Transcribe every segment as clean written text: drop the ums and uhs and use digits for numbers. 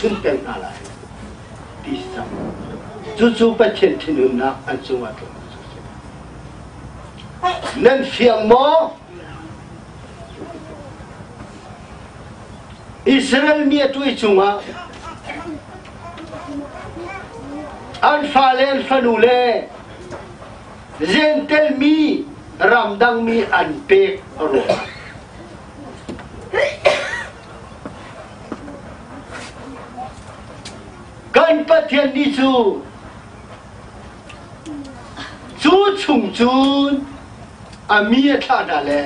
chun peng hna lai ti si cang. Cucu Pathian thinhunnak an cungah tlung cu si. Nan fiang maw? Israel mi a tuai cungah an fale an fanu le Gentel mi ramdang mi an pek a ruang. Kan Pathian nih cu cu chung cun a mi a thlah hna le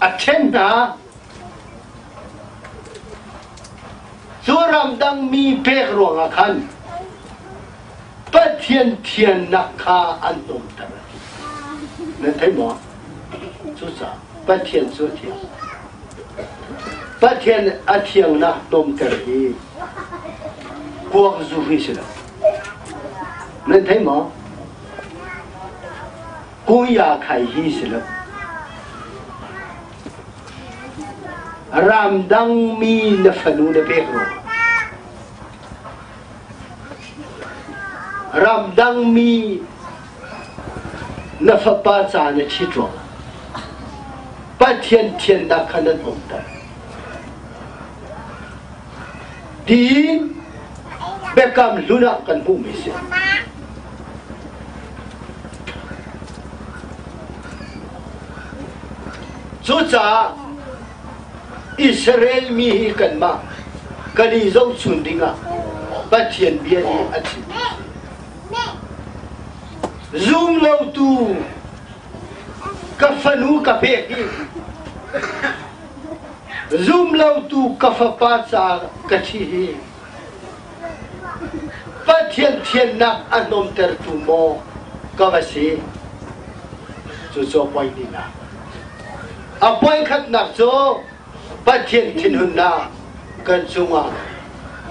a ṭhen hna. Cu ramdang mi pek ruangah khan Pathian thiannak kha an hnawmter. Nan thei maw? Cucaah Pathian cu a thiang. Pathian a thiangnak hnawmter hi kuak zu hi si lo. Nan thei maw? Kuya khai hi si lo. Ramdang mi na fanu na pek ruangah ramdang mi na fapa ca na ṭhit ruangah Pathian thiannak kha nan umter. Tiin biakam hlun ah kan hmuhmi si. Cucaah Israel mi hi kanmah kan i zohchun dingah Pathian bia nih a chimmi a si. Zum lotu ka fanu ka pek i zum lotu ka fapa ca ka ṭhi hi Pathian thiannak a hnawmtertu maw ka va si? Cucu a poi hnihnak. A poi khatnak cu Pathian thinhunnak kan cungah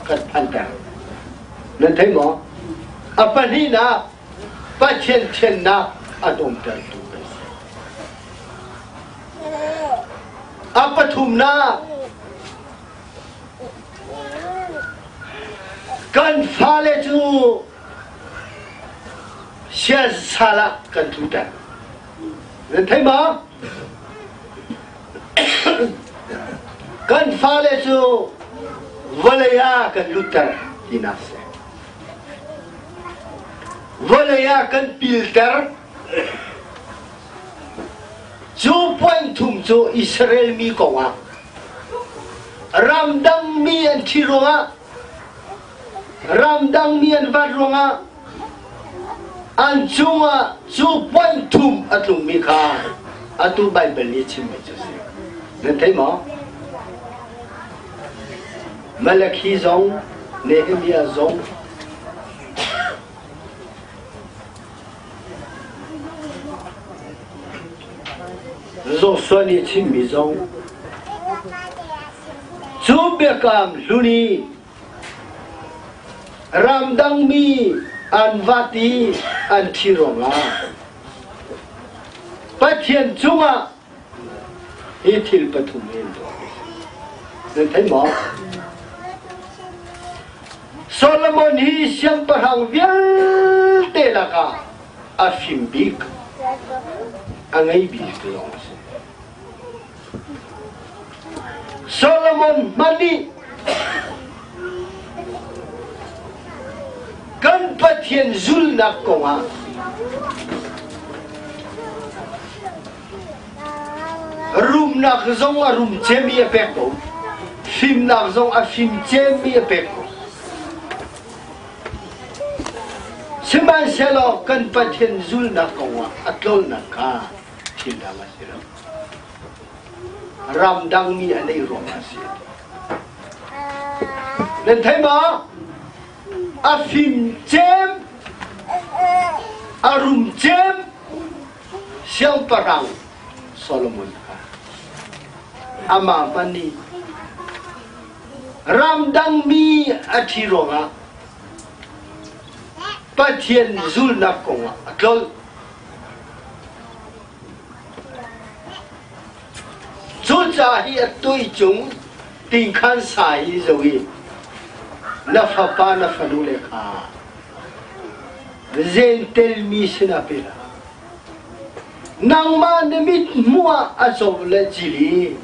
kan phanter. Nan thei maw? A pahnihnak Pathian thiannak a hnawmtertu kan si. A pathumnak Kan fale cu siasal ah kan tluter. Nan thei ma? Kan fale cu vawlei ah kan lutter tinak si. Vawlei ah kan pilter. Cu point thum cu Israel mi kongah ramdang mi an thi ruangah ramdang mi an vat ruangah an cungah cu point thum a tlungmi kha atu Baibal nih chimmi cu si. Nan thei maw? Malakhi zong Nehemiah zong Joshua nih chimmi zong cu biakam hlun i ramdang mi an vat i an thi ruangah Pathian cungah hi thil pathum hi an tuah. Nan thei maw? Solomon hi siangpahrang vialte lakah a fim bik, a ngei bik lawng a si. Solomon hmanh nih kan Pathian zulnak kongah Rumnak zong a rum cemi a pek ko. Fimnak zong a fim cemi a pek ko. Sihmanhsehlaw kan Pathian zulnak kongah a tlolnak kha thil dang a si lo. Ramdang mi a neih ruangah a si. Nan thei maw? A fim cem, a rum cem, Siangpahrang Solomon kha amah hmanh nih ramdang mi a ṭhi ruangah Pathian zulnak kongah a tlolh. Cucaah hi a tuicung tingkhan sa hi zo i. Na fapa na fanu le kha zentel mi sinah pe hlah. Nangmah na mit hmuh ah a caw le cili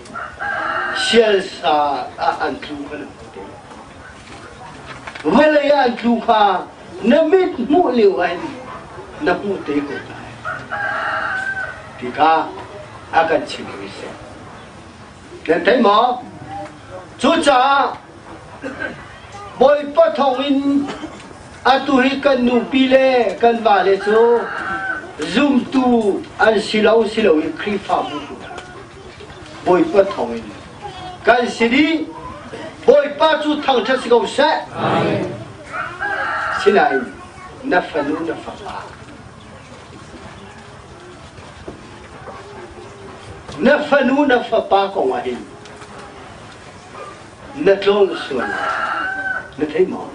sialsa ah an tlu kha na hmu te. Vawlei ah an tlu kha na mit hmuh lio ah hin na hmuh te ko lai. Ti kha a kan chimmi si. Nan thei maw? Cucaah Bawipa thawngin atu hi kan nupi le kan vale cu zumtu an si lo si lo i Khrihfabu tu Bawipa thawngin kan si dih. Bawipa cu thangṭhat si ko seh. Sinain na fanu na fapa Na fanu na fapa kong ah hin na tlawn sual lai. Na thei maw?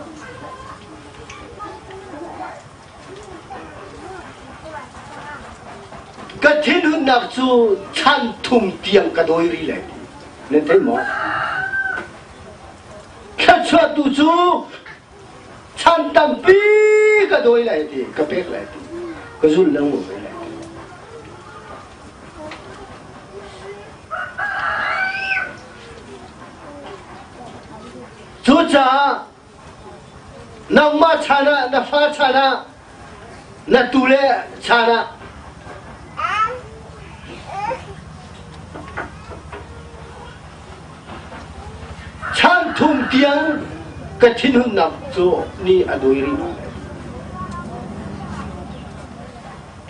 Ka thinhunnak cu chan thum tiang ka dawi rih lai. Nan thei maw? Thluachuahtu cu Chan tampi ka dawi lai ti, ka pek lai ti, ka zul lengmang ve lai ti. Cucaah nangmah chan ah, na fa chan ah, na tule chan ah Chan thum tiang ka thinhunnak cu ni a doi rih hna lai.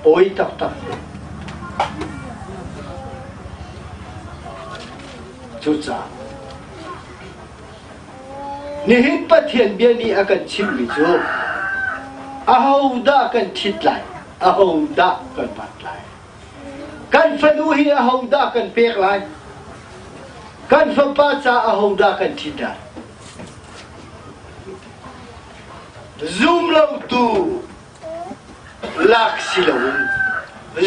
Pawi taktak. Cucaah nihin Pathian bia nih a kan chimhmi cu ahodah kan ṭhit lai, ahodah kan vat lai. Kan fanu hi ahodah kan pek lai? Kan fapa ca ahodah kan ṭhit lai? Zum lotu lak si loin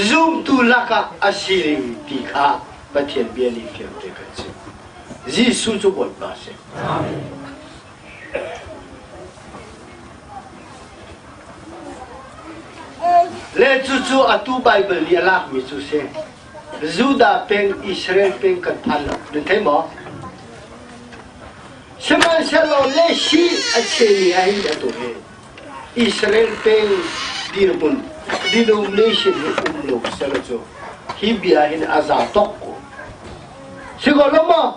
zumtu lakah a si ti kha Pathian bia nih fiang te kan chim. Jesuh cu Bawipa a si. Le cucu atu Baibal nih a lakmi cu si. Judah peng, Israel peng kan phan lo. Nan thei maw? Sihmanhsehlaw le si a chemi ah hin atu hi Israel peng dirhmun denomination hi um lo selaw cu hi bia hin a za tok ko. Si ko lo maw?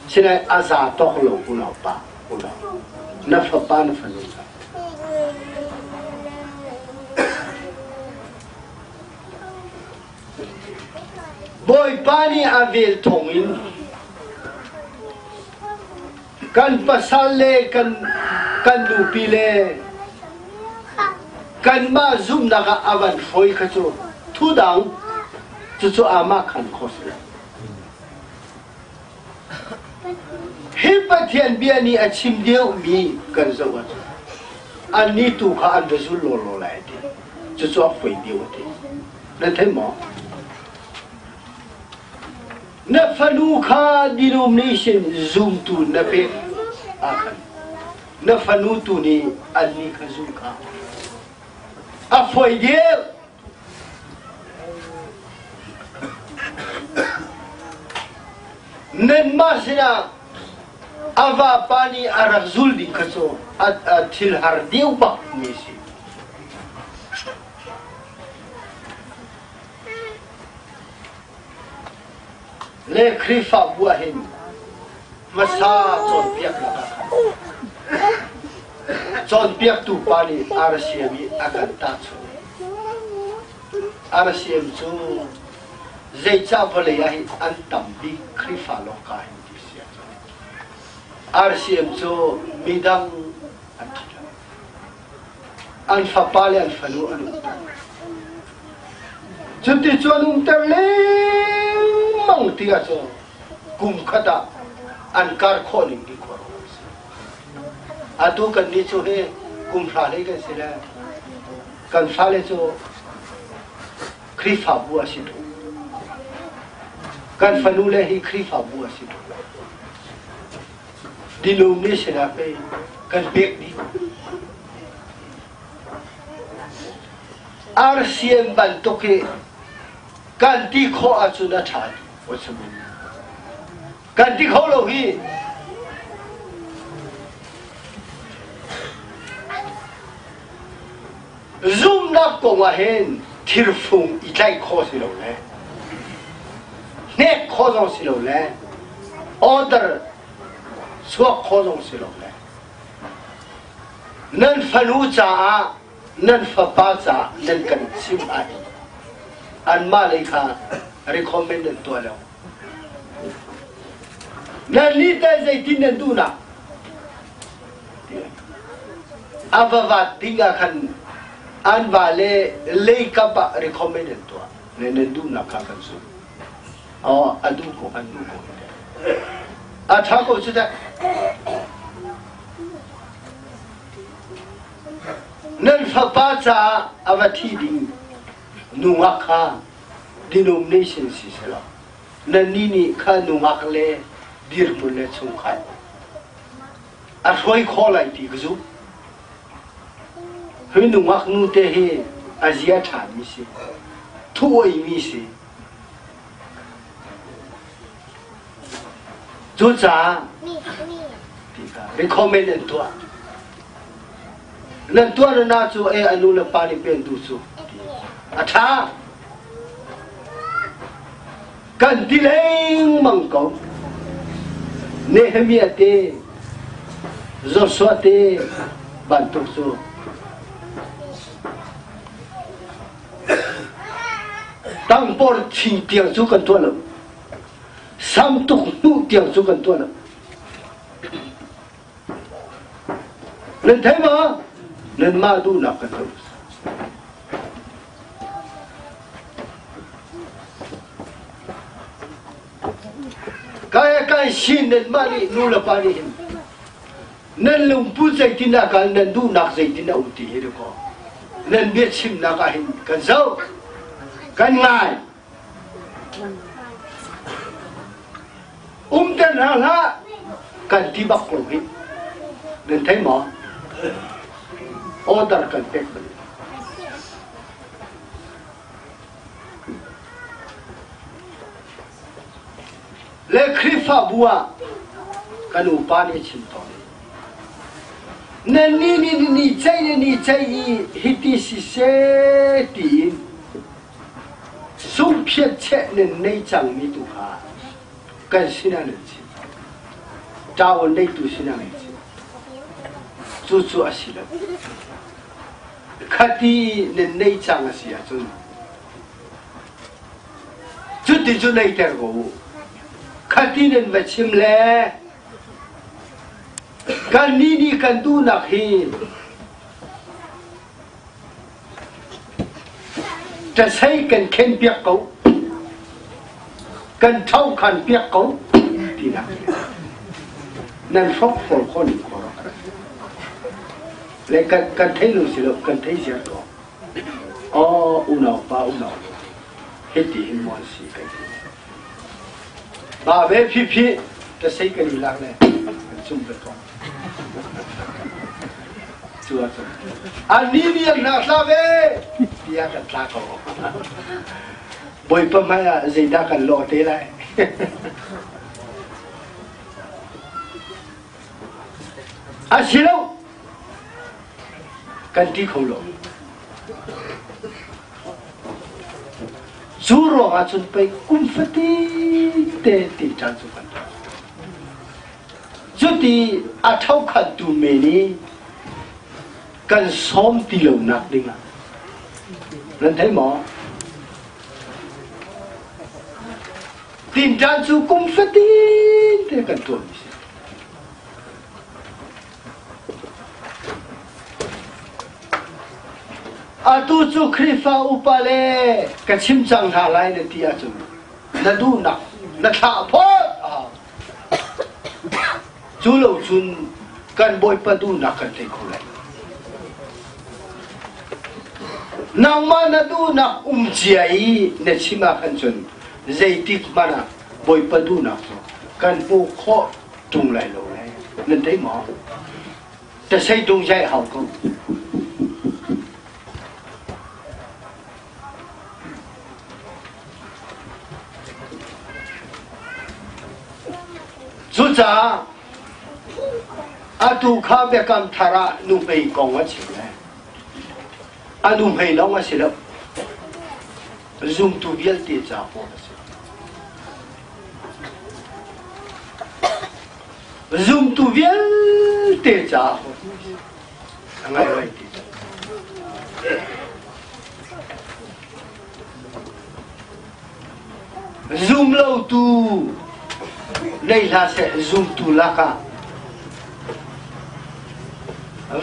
Sinain a za tok lo unau pa unau na fapa na fanu hna. Bawipa nih a vel thawngin kan pasal le kan kan nupi le kanmah zumhnak ah a van hruai kha cu thudang cucu amah khan kho si lo. Hi Pathian bia nih a chim deuhmi kan zoh ahcun annih tu kha an va zul lawlaw lai a ti. Cucu a fawi deuh a ti. Nan thei maw? Na fanu kha denomination zumtu na pek ahkhan na fanu tu nih annih kha zum kha a fawi deuh. Nanmah sinah a vapa nih a rak zul ding kha cu a thil har deuh bak mi si. Le Khrihfabu ah hin hmasa cawnpiaknak ah khan cawnpiaktu pa nih RCM i a kan tahchunh. RCM cu zeicah vawlei ah hin an tam bik Khrihfa lawng ka hin ti si ahcun RCM cu midang an ṭhi lo. An fapa le an fanu an umter. Cuti cu an umter lengmang ti ahcun kum khat ah an kar khawh ning hi khuaruahhar a si. Atu kannih cu hi kum hra hlei kan si le kan fale cu Khrihfabu a si tuk. Kan fanu le hi Khrihfabu a si tuk. Denomination ah pei Kan pek dih. RCM bantuk hi kan ti khawh ahcun a ṭha Kan ti kho lo hi. Zumhnak kong ah hin thirfung i tlaih khawh si lo le hnek khawh zong si lo le order chuak khawh zong si lo le nan fanu caah nan fapa caah nan kan chim ahhin anmah lei kha recommend nan tuah lo. Nan nih teh zeitin nan duhnak? A va vat ding ah khan an va le leikap ah recommend an tuah. Ne nan duhnak kha kan zul. Oh, a duh ko, an duh ko. A ṭha ko cu teh. Nan fapa caah a va thi ding nungak kha denomination si selaw nannih nih kha nungak le dirhmun le chungkhat a hruai khawh lai ti ka zumh. Hi nungak nu te hi a zia ṭhami si, thuoimi si. Cucaah recommend an tuah. Nan tuah na cu e a nu le pa nih pen tu cu a ṭha. Kan ti lengmang ko. Nehemiah te, Joshua te bantuk cu tangpor thing tiang cu kan tuah lo. Sam tuk hnuh tiang cu kan tuah lo. Nan thei maw? Nanmah duhnak kan tuah. Kai kai sin nanmah nih nu le pa nih hin nan lungput zeitin ah kal nan duhnak zeitin a um ti hi dakaw nan biachimnak ah hin kan zoh kan ngai Umter hna hlah kan ti bak ko hi. Nan thei maw? Order kan pek bal. Le Khrihfabu ah kan upa nih chim tawn. Nan ni ni ni cei ni cei i hiti si se tiin Zungphiat cheh nan nei cangmi tu kha kan sinah nan chim. Ṭawan neitu sinah nan chim. Cucu a si lo. Khati nan nei cang a si ahcun cuti cu neiter ko u. Khati nan va chim le kannih nih kan duhnak hi Ṭasei kan khenpiak ko, kan ṭhokhanpiak ko tinak nan hrokhrol khawh ning khawh le kan kan thei lo si lo kan thei ziar ko. Aw unau pa unau hiti hin maw an si kan ti. Ba ve phi phi ṭasei kan i lak le kan cum ve ko. Cu ahcun annih nih an hna hlah ve tiah kan tla ko. Bawipa hmai ah zeidah kan lawh te lai? A si lo. Kan ti kho lo. Cu ruangah cun pei kum fatin te ti ṭan cu kan tuah. Cuti a ṭhokhantu men i kan sawm ti lonak dingah nan thei maw? Tinṭan cu kum fatin te kan tuahmi si. Atu cu Khrihfa upa le ka chim cang hna lai na ti ahcun na duhnak na thlah phawt a hau. Cu lo cun kan Bawipa duhnak kan thei kho lai. Nangmah na duhnak um cia i na chim ah khan cun zeitik hmanh ah Bawipa duhnak cu kan hmuh khawh ṭung lai lo le nan thei maw? Tasei dung zai hau ko. Cucaah atu kha biakam thar ah nuhmei kong a chim le a nuhmei lawng a si lo zumtu vialte ca pawl a si. Zumtu vialte ca a ngai ngai ti. Zum lotu nei hlah seh zumtu lakah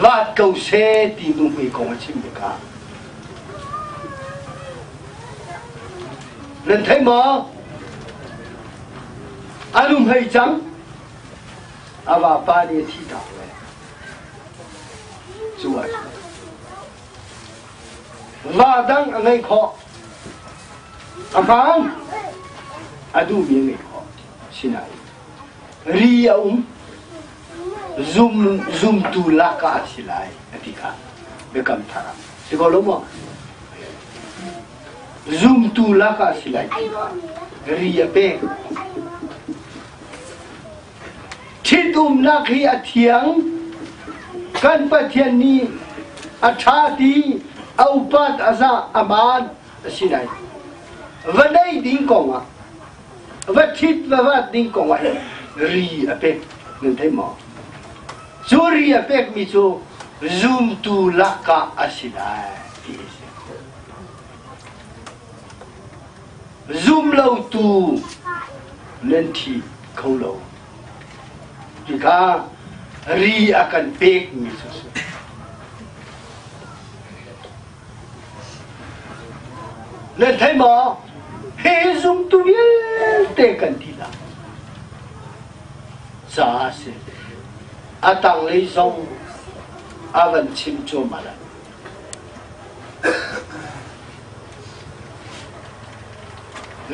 vaat ko seh ti nuhmei kong a chim tikah nan thei maw? A nuhmei cang a vapa nih a thih tak ve cu ah Va dang a ngeih khawh. A hmaan. A duhmi a ngeih khawh. Sinain ri a um. Zum, zumtu lak ah a si lai a ti kha biakam thar ah. Si ko lo maw? Zumtu lak ah a si lai ti kha ri a pek. Ṭhitumnak hi a thiang. Kan Pathian nih a ṭha ti, a upat, a zah, a maan a si lai. Va nei ding kongah, va ṭhit va vat ding kongah hin ri a pek. Nan thei maw? Cu ri a pekmi cu zumtu lakah a si lai ti a si. Zumlotu nan thi kho lo. Hika ri a kan pekmi cu si. Nan thei maw? Hi zumtu vialte kan ti la. Ca a si. A tanglei zong a van chim cuahmah lai.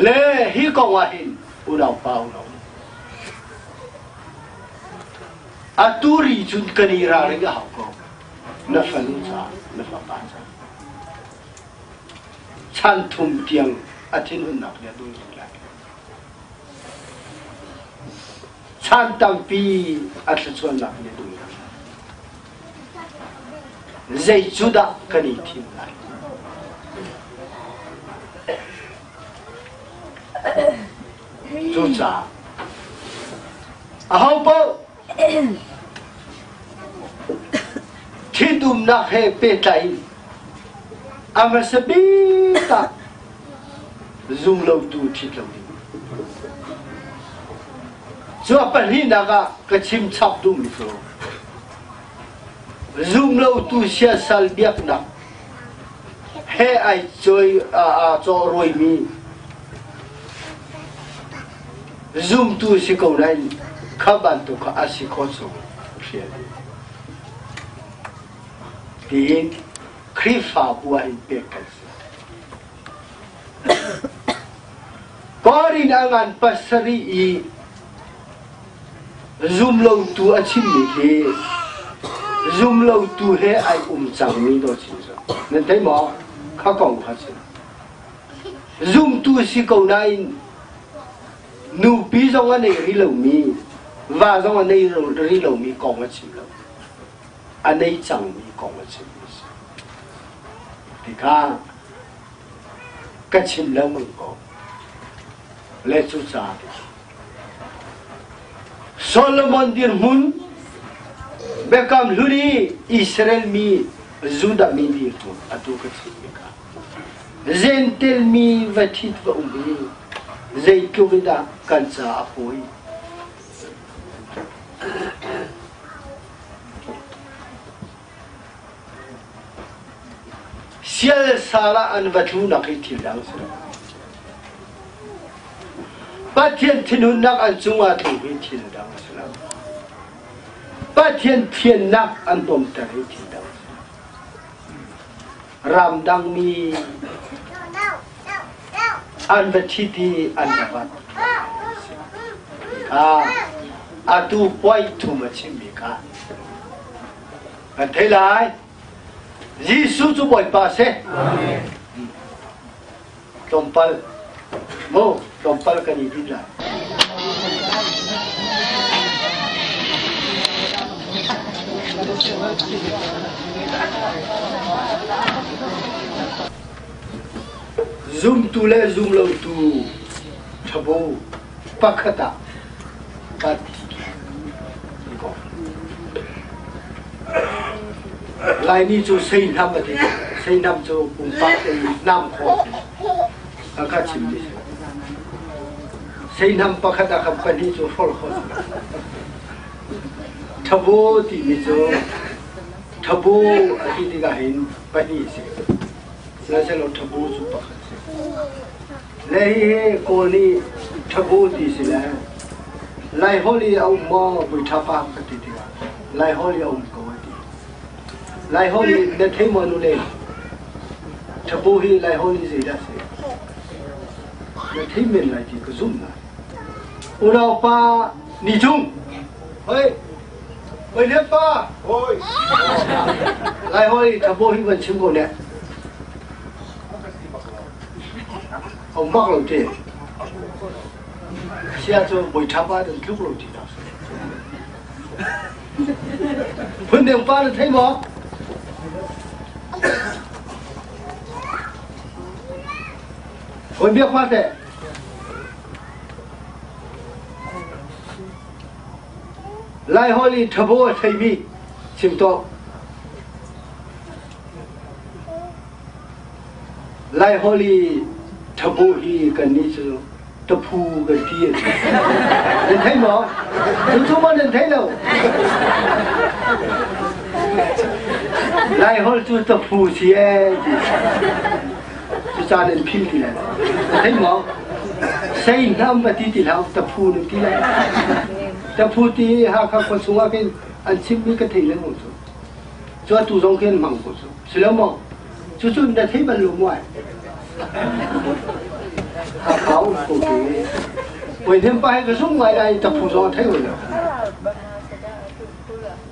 Le hi kong ah hin unaupa unau atu ri cun kan i ralring a hau ko na fanu ca na fapa ca chan thum tiang a thinhunnak nih a dul rih lai chan tampi a thluachuahnak nih a dul rih lai Zei cu dah kan i thim lai? Cucaah ahopaoh ṭhitumnak he pehtlai in a hmasa bik ah zumlotu ṭhit lo ding. Cu a pahnihnak ah ka chim chap duhmi cu Zumlotu siasal biaknak he ai cawi aa cawhruaimi zumtu si ko nain kha bantuk kha a si khawh chung hrial tiin Khrihfabu ah in pek kan si. Korin a ngan pasarih i Zumlotu a chimmi khi zumlotu he ai um cangmi dawh chim cu. Nan thei maw? Kha kong kha chim. Zumtu si ko nain nupi zong a nei rih lomi, va zong a nei rih lomi kong a chim lo. A nei cangmi kong a chimmi si. Tikah ka chim lengmang ko. Le cucaah Solomon dirhmun Biakam Hlun i Israel mi Judah mi dirhmun atu ka chim tikah Gentel mi va ṭhit va um hi zeitluk in dah kan caah a fawi. Sialsal ah an va tlunak hi thil dang si lo. Pathian thinhunnak an cungah tlung hi thil dang a si lo. Pathian thiannak an hnawmter hi thil dang a si lo. Ramdang mi an va ṭhit i an va vat. Kha atu puai thum a chimmi kha. Kan thei lai. Jesuh cu Bawipa a si. Tlawmpal mu tlawmpal kan i din lai. Zumtu le zumlotu ṭhabo pakhat ah kan Laimi cu seihnam a ti. Seihnam cu pumpak in nam khawh a si. A ka chimmi si. Seihnam pakhat ah khan pahnih cu hrol khawh a si. Ṭhabo timi cu ṭhabo a ti tikah hin pahnih a si. Sihmanhsehlaw ṭhabo cu pakhat a si. Le hihi Kawl nih ṭhabo ti si le Laiholh i a um maw Buiṭha pa ka ti tikah Laiholh i a um ko a ti. Laiholh i na thei maw nule? Ṭhabo hi Laiholh i zeidah a si? Na thei men lai ti ka zumh lai. Unaupa Ni Cung, hoi, hoi lian pa, hoi. Laiholh i ṭhabo hi van chim ko ne. A um bak lo ti. Sia cu bawi ṭha pa an tluk lo ti dah. Phundeng pa na thei maw? Hawi biak pa teh. Laiholh i ṭhabo a theimi chim tuah. Laiholh i ṭhabo hi kannih cu taphu kan ti a si. Nan thei maw? Cu maw nan thei lo? Laiholh cu taphu si ee ti. Cucaah nan philh ti lai lo. Na thei maw? Sei hnam va ti ti hlah, taphu nan ti lai. Taphu ti hi Hakha khua chungah khin an chimmi ka thei lengmang cu. Cu atu zong khi an hmang ko cu. Si lo maw? Cucu na thei bal lo maw? Hakha um ko ti. Poi hnem pa he ka zung ngai lai taphu zong a thei lo.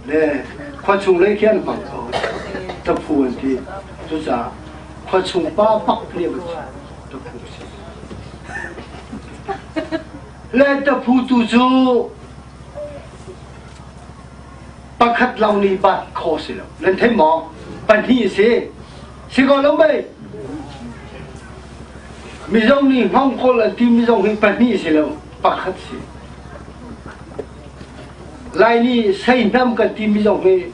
Le khua chung lei khi an hmang ko. Taphu an ti. Cucaah khua chung pa bak nih a taphu si. Le taphu tu cu pakhat lawng nih bat kho si lo. Nan thei maw? Pahnih si. Si ko lo mei? Mizo nih hngawngkawl an ti mi zong hi pahnih si lo, pakhat si. Lai nih seihnam kan ti mi zong hi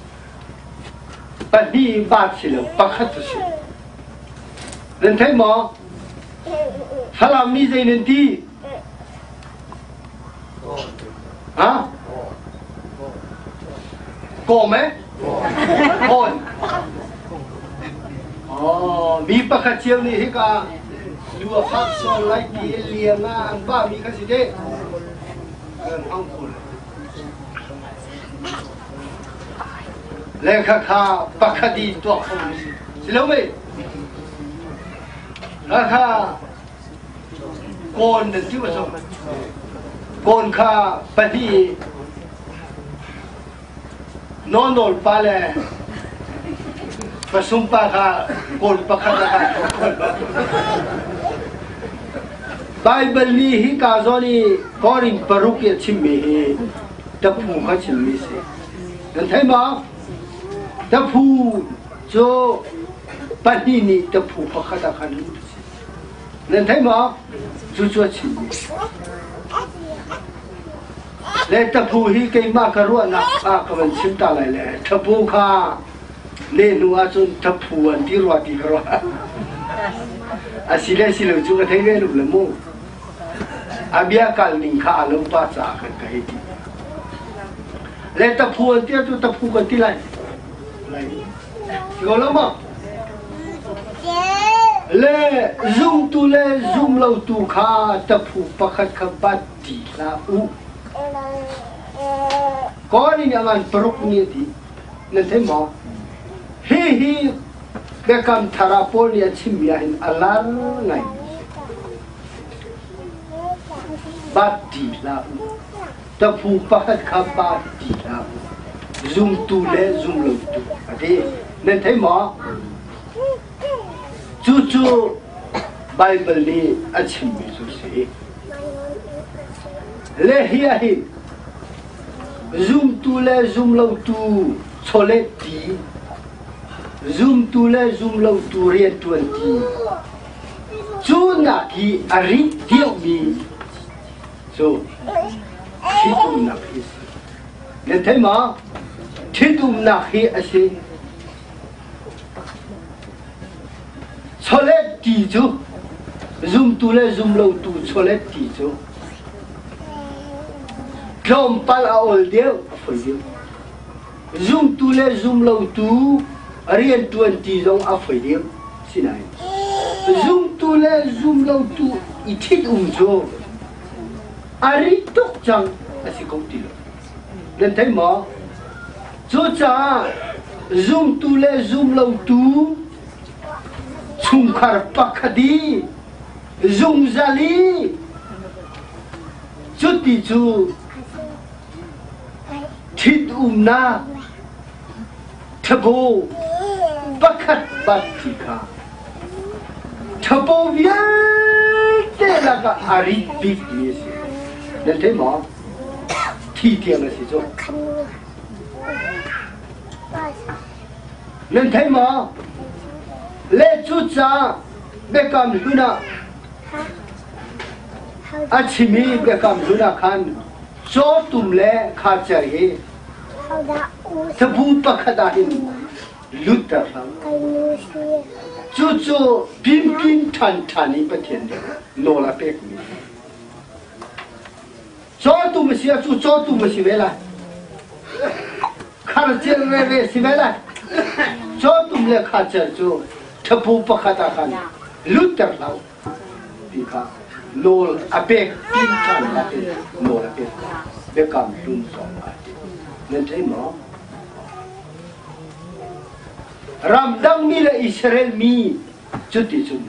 pahnih bat si lo, pakhat a si. Nan thei maw? Falam mi zei nan ti? Ha? Kawm eh? Kawn. Oh, mi pakhat cio nih hika lu a fak sual lai ti liang ah an pa mi kha si te. Kan hmang khul. Le kha kha pakhat i tuak kho si. Si lo mei? Kha kha Kawn nan ti maw Kawn kha pahnih nawlnawl pa le pasum pa kha kawn pakhat ah khan Baibal nih hi ka zawn i Korin paruk i a chimmi hi taphu kha chimmi si. Nan thei maw? Taphu cu pahnih nih taphu pakhat ah khan Nan thei maw? Cucu a chimmi. Le taphu hi keimah ka ruahnak ah ka van chim ta lai le taphu kha ne hnu ahcun taphu an ti rua ti ka ruah. A si le si lo cu ka thei ve lu le mu. A bia kal ning kha a lo pa caah kan ka hei ti. Le taphu an ti ahcun taphu kan ti lai. Lai. Si ko lo maw? Le zumtu le zumlotu kha taphu pakhat kha bat ti hlah u. Kawl in a ngan paruk nih a ti. Nan thei maw? Hihi Biakam Thar ah Paul nih a chimmi ah hin a lar ngai. Bat ti hlah u. Taphu pakhat kha bat ti hlah u. Zumtu le zumlotu a ti. Nan thei maw? Cucu Baibal nih a chimmi cu si. Le hi ah hin zumtu le zumlotu chawlet ti, zumtu le zumlotu rianṭuan ti, cu nak hi a rit deuhmi cu ṭhitumnak hi a si. Nan thei maw? Ṭhitumnak hi a si. Chawlet ti cu zumtu le zumlotu chawlet ti cu tlawmpal a awl deuh, a foi deuh. Zumtu le zumlotu rianṭuan ti zong a foi deuh. Sinain zumtu le zumlotu i ṭhit-um cu a rit tuk cang a si ko ti lo. Nan thei maw? Cucaah zumtu le zumlotu chungkhar pakhat i zungzal i cuti cu ṭhitumnak ṭhabaw pakhat bat ti kha ṭhabaw vialte lakah a rit bikmi a si. Nan thei maw? Thi tiang a si cu. Nan thei maw? Le cucaah Biakam Hlun ah a chim i Biakam Hlun ah khan cawtum le khacer hi cabu pakhat ah hin lutter hlah. Cucu pimpin ṭhan ṭhan i Pathian nih nawl a pekmi. Cawtum a si ah cu cawtum a si ve lai. Kharcel rere si ve lai. Cawtum le kharcel cu ṭhapu pakhat ah khan lutter hlah u ti kha nawl a pek pin ṭhan natin nawl a pek. Biakam hlun zong ah ti. Nan thei maw? Ramdangmi le Israel mi cuti cun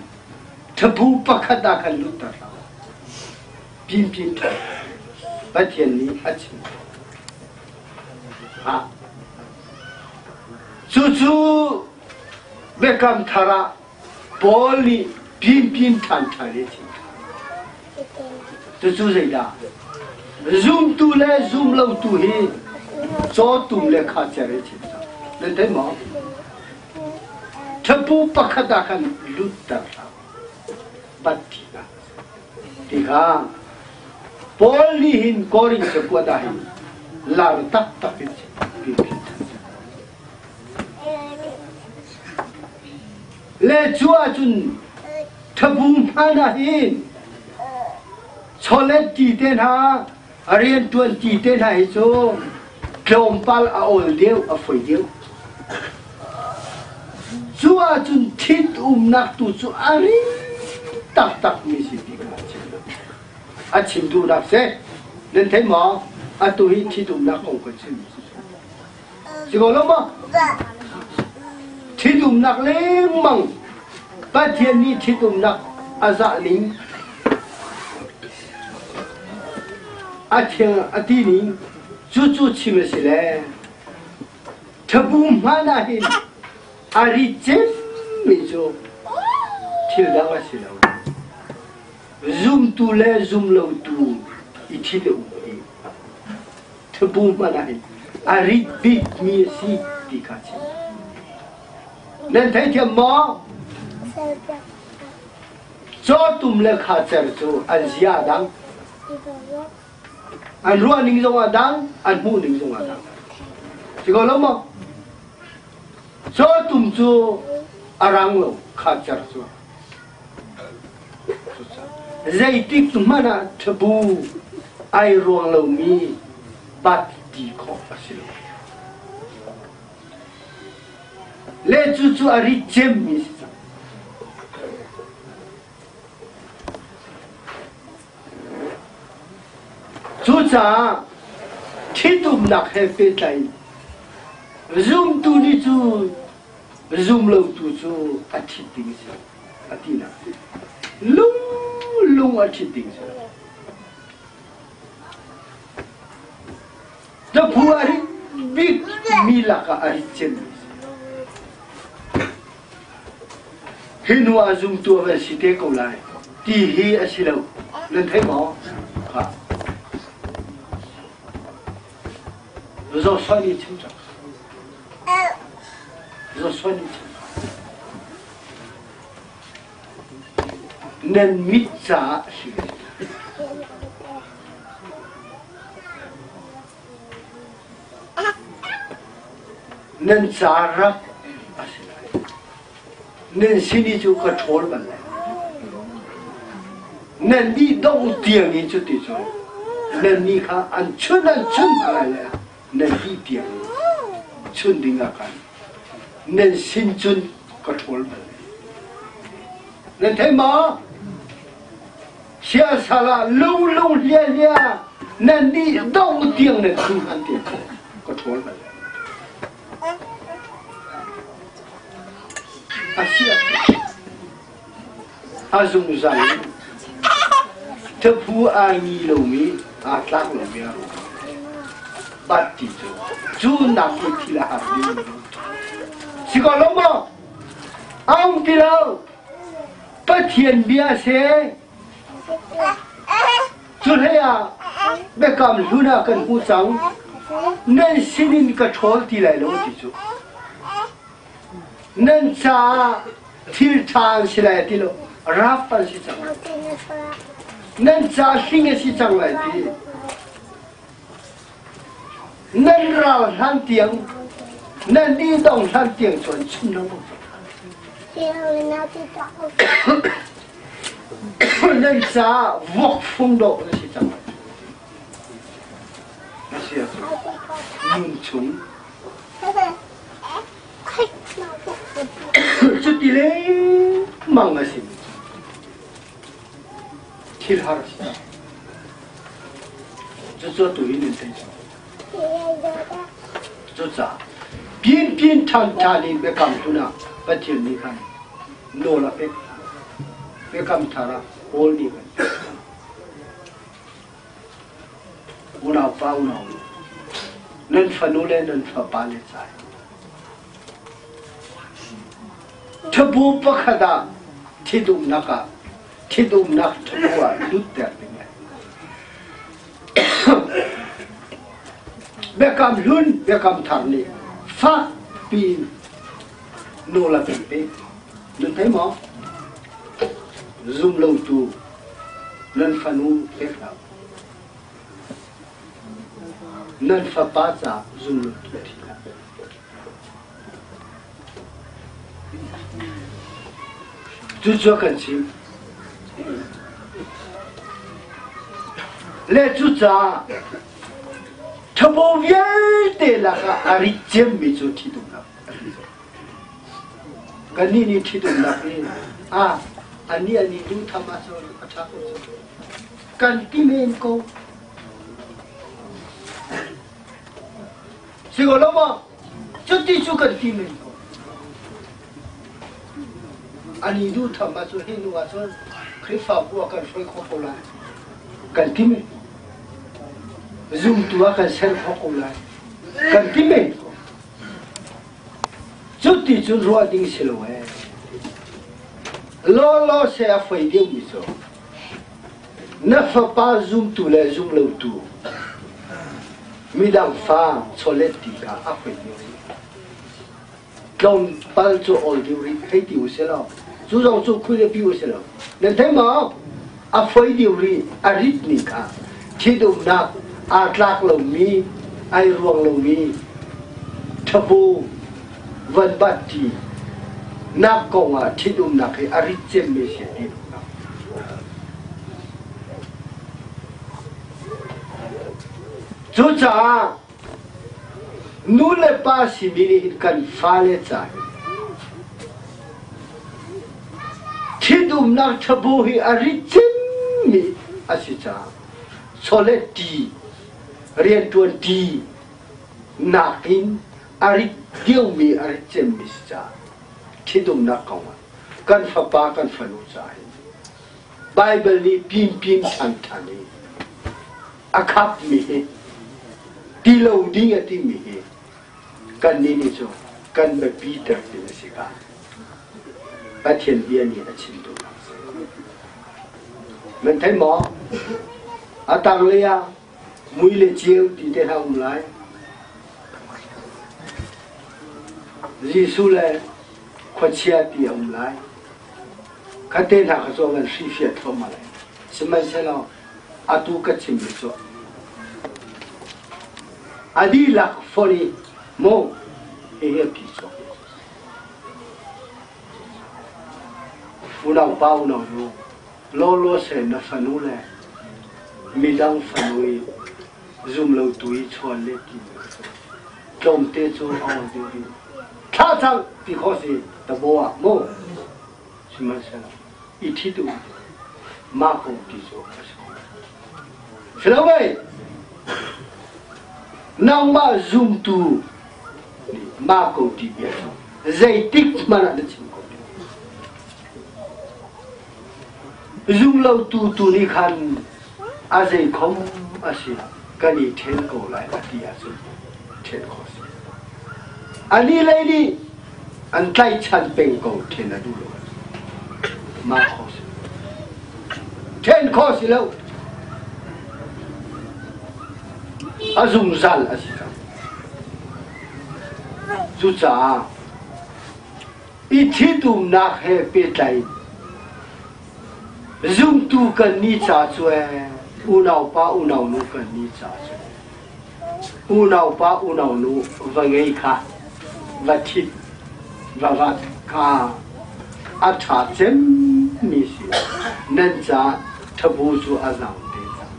ṭhapu pakhat ah khan lutter hlah u. Pimpin ṭha Pathian nih a chim. Ah. Cucu Biakam Thar ah Paul nih pimpin ṭhan ṭhan a chim. Cucu zeidah? Zumtu le zumlotu hi cawtum le khacer a chim cang. Nan thei maw? Ṭhapu pakhat ah khan lutter hlah. Bat ti Tikha Paul nih hin Korin cakuat ah hin lar taktak in le cu ahcun ṭhabung hmanh ah hin chawlet ti te hna rianṭuan ti te hna hi cu tlawmpal a awl deuh a foi deuh cu ahcun ṭhit umnak tu cu a ri taktak mi si ti kha a chim a chim duhnak si nan thei maw atu hi ṭhitumnak kong ka chim si ko lo maw ṭhitumnak lengmang Pathian nih ṭhitumnak a zah ning a thiang a ti ning cucu chim a si le ṭhabu hmanh ah hin a rit cemmi cu thil dang a si lo. Zumtu le zumlotu i ṭhit a um hi ṭhabu hmanh ah hin a rit bikmi a si ti kha chim. Nan theithiam maw? Cawtum le khacer cu an zia a dang. An ruah ning zong a dang, an hmuh ning zong a dang. Si ko lo maw? Cawtum cu a rang lo, khacer cu. Zeitik hmanh ah ṭhabu ai ruang lomi bat ti khawh a si lo. Le cucu a rit cemmi si cang. Cucaah ṭhitumnak he pehtlai in zumtu nih cu zumlotu cu a ṭhit ding a si a tinak si. Lung lung a ṭhit ding a si. Taphu a rit. bik mi lakah a rit cemmi a si. Hi hnu ah zumtu a van si te ko lai ti hi a si lo. Nan thei maw? Kha. Joshua nih chim cang. Joshua nih chim. Nan mit caah a si. Nan ca rak a si lai. Nan sin i cu ka ṭhawl bal lai. Nan nih dongh tiang in cuti cun nan nih kha an chun an chun hna lai le nan dih tiang in chun ding ah khan nan sin cun ka ṭhawl bal lai. Nan thei maw? Siasal ah lunglung hliahhliah nan nih dongh tiang nan chun hlan tiang ka ṭhawl bal lai. A si a zungzal in thaphu aa ngi lomi aa tlak lomi a ruang bat ti cu cu nak i thil a har ding si ko lo maw? A um ti lo. Pathian bia si. Cu hlei ah biakam hlun ah kan hmu cang. Nan sinin ka ṭhawl ti lai lo ti cu. Nan caah thil ṭha an si lai ti lo, rap an si cang. Nan ca hling a si cang lai ti. Nan ral hlan tiang, nan didong hlan tiang cun chim lengmang. Nan caah vok fung dawh na si cang. Na si ahcun nun chung cuti lengmang a si thil har a si cang. Cucu atu hi nan thei cang. Cucaah pianpian ṭhanṭhan in biakam hlun ah Pathian nih khan nawl a pek hna. Biakam thar ah Paul nih khan unau pa unau nu nan fanu le nan fapa le ca ṭhabu pakhat ah ṭhitumnak ah ṭhitumnak ṭhabu ah lutter ding Biakam hlun biakam thar nih fak piin nawl a kan pek. Nan thei maw? Zum lotu nan fanu pek hlah. Nan fapa ca zum lotu thi hlah. Cucu a kan chimh. Le cucaah ṭhabo vialte lakah a rit cemmi cu ṭhitumnak a si. Kannih nih ṭhitumnak hi a anih anih duh tham ahcun a ṭha ko cu. Kan ti men ko. Si ko lo maw? Cuti cu kan ti men ko. Ani duh tham ahcun hi nu ahcun Khrihfabu a kan hruai khawh ko lai. Kan ti men. Zumtu a kan ser khawh ko lai. Kan ti men ko. Cuti cun ruah ding si lo ee. Law law se a foi deuhmi cu na fapa zumtu le zumlotu midang fa chawlet ti kha a foi deuh rih. Tlawmpal cu awl deuh rih hei ti u si law cu zong cu khui le pi u si lo. Nan thei maw? A foi deuh rih a rit ni kha ṭhitumnak aa tlak lomi ai ruang lomi ṭhabu van bat ṭi nak kong ah ṭhitumnak hi a rit cemmi si ti Cucaah nu le pa simi nih hin kan fale ca hi ṭhitumnak ṭhabu hi a rit cemmi a si caah chawlet ṭi rianṭuan ṭi nakin a rit deuhmi a rit cemmi si caah ṭhitumnak kong ah kan fapa kan fanu caah hin Baibal nih pimpim ṭhanṭhan i a khapmi hi ti lo ding a timi hi. Kannih nih cu kan biapiter ding a si ka. Pathian bia nih a chim duhnak a si. Nan thei maw? A tanglei ah mui le ceu ti te hna um lai. Jesuh le khuachia ti a um lai. Khate hna kha cu van hrifiah thluahmah lai. Sihmanhsehlaw atu ka chimmi cu a dihlak fonh i maw hihi a phi chuak. Unau pa unau nu, lawlaw seh na fanu le midang fanu i zum lo tu i chuan le ti tlawmte cu a awl deuh rih. Thlah cang ti khawh si tabo ah mu. Sihmanhsehlaw i ṭhit u mah kong ti cu a si kho. Si lo mei? Nangmah zumtu nih mah ko ti bia cu zeitik hmanh ah na chim ko. Zumlotu tu nih khan a zeikhom a si kan i ṭhen ko lai a ti ahcun ṭhen khawh a si. Anih lei nih an tlaihchan peng ko ṭhen a duh lo ahcun mah khawh a si. Ṭhen khawh a si lo. A zungzal a si cang. Cucaah i ṭhitumnak he pehtlai in zumtu kan nih ca cu unaupa unaunu kan nih ca cu unaupa unaunu va ngei kha va ṭhit va vat kha a ṭha cemmi si nan ca ṭhabu cu a zang te cang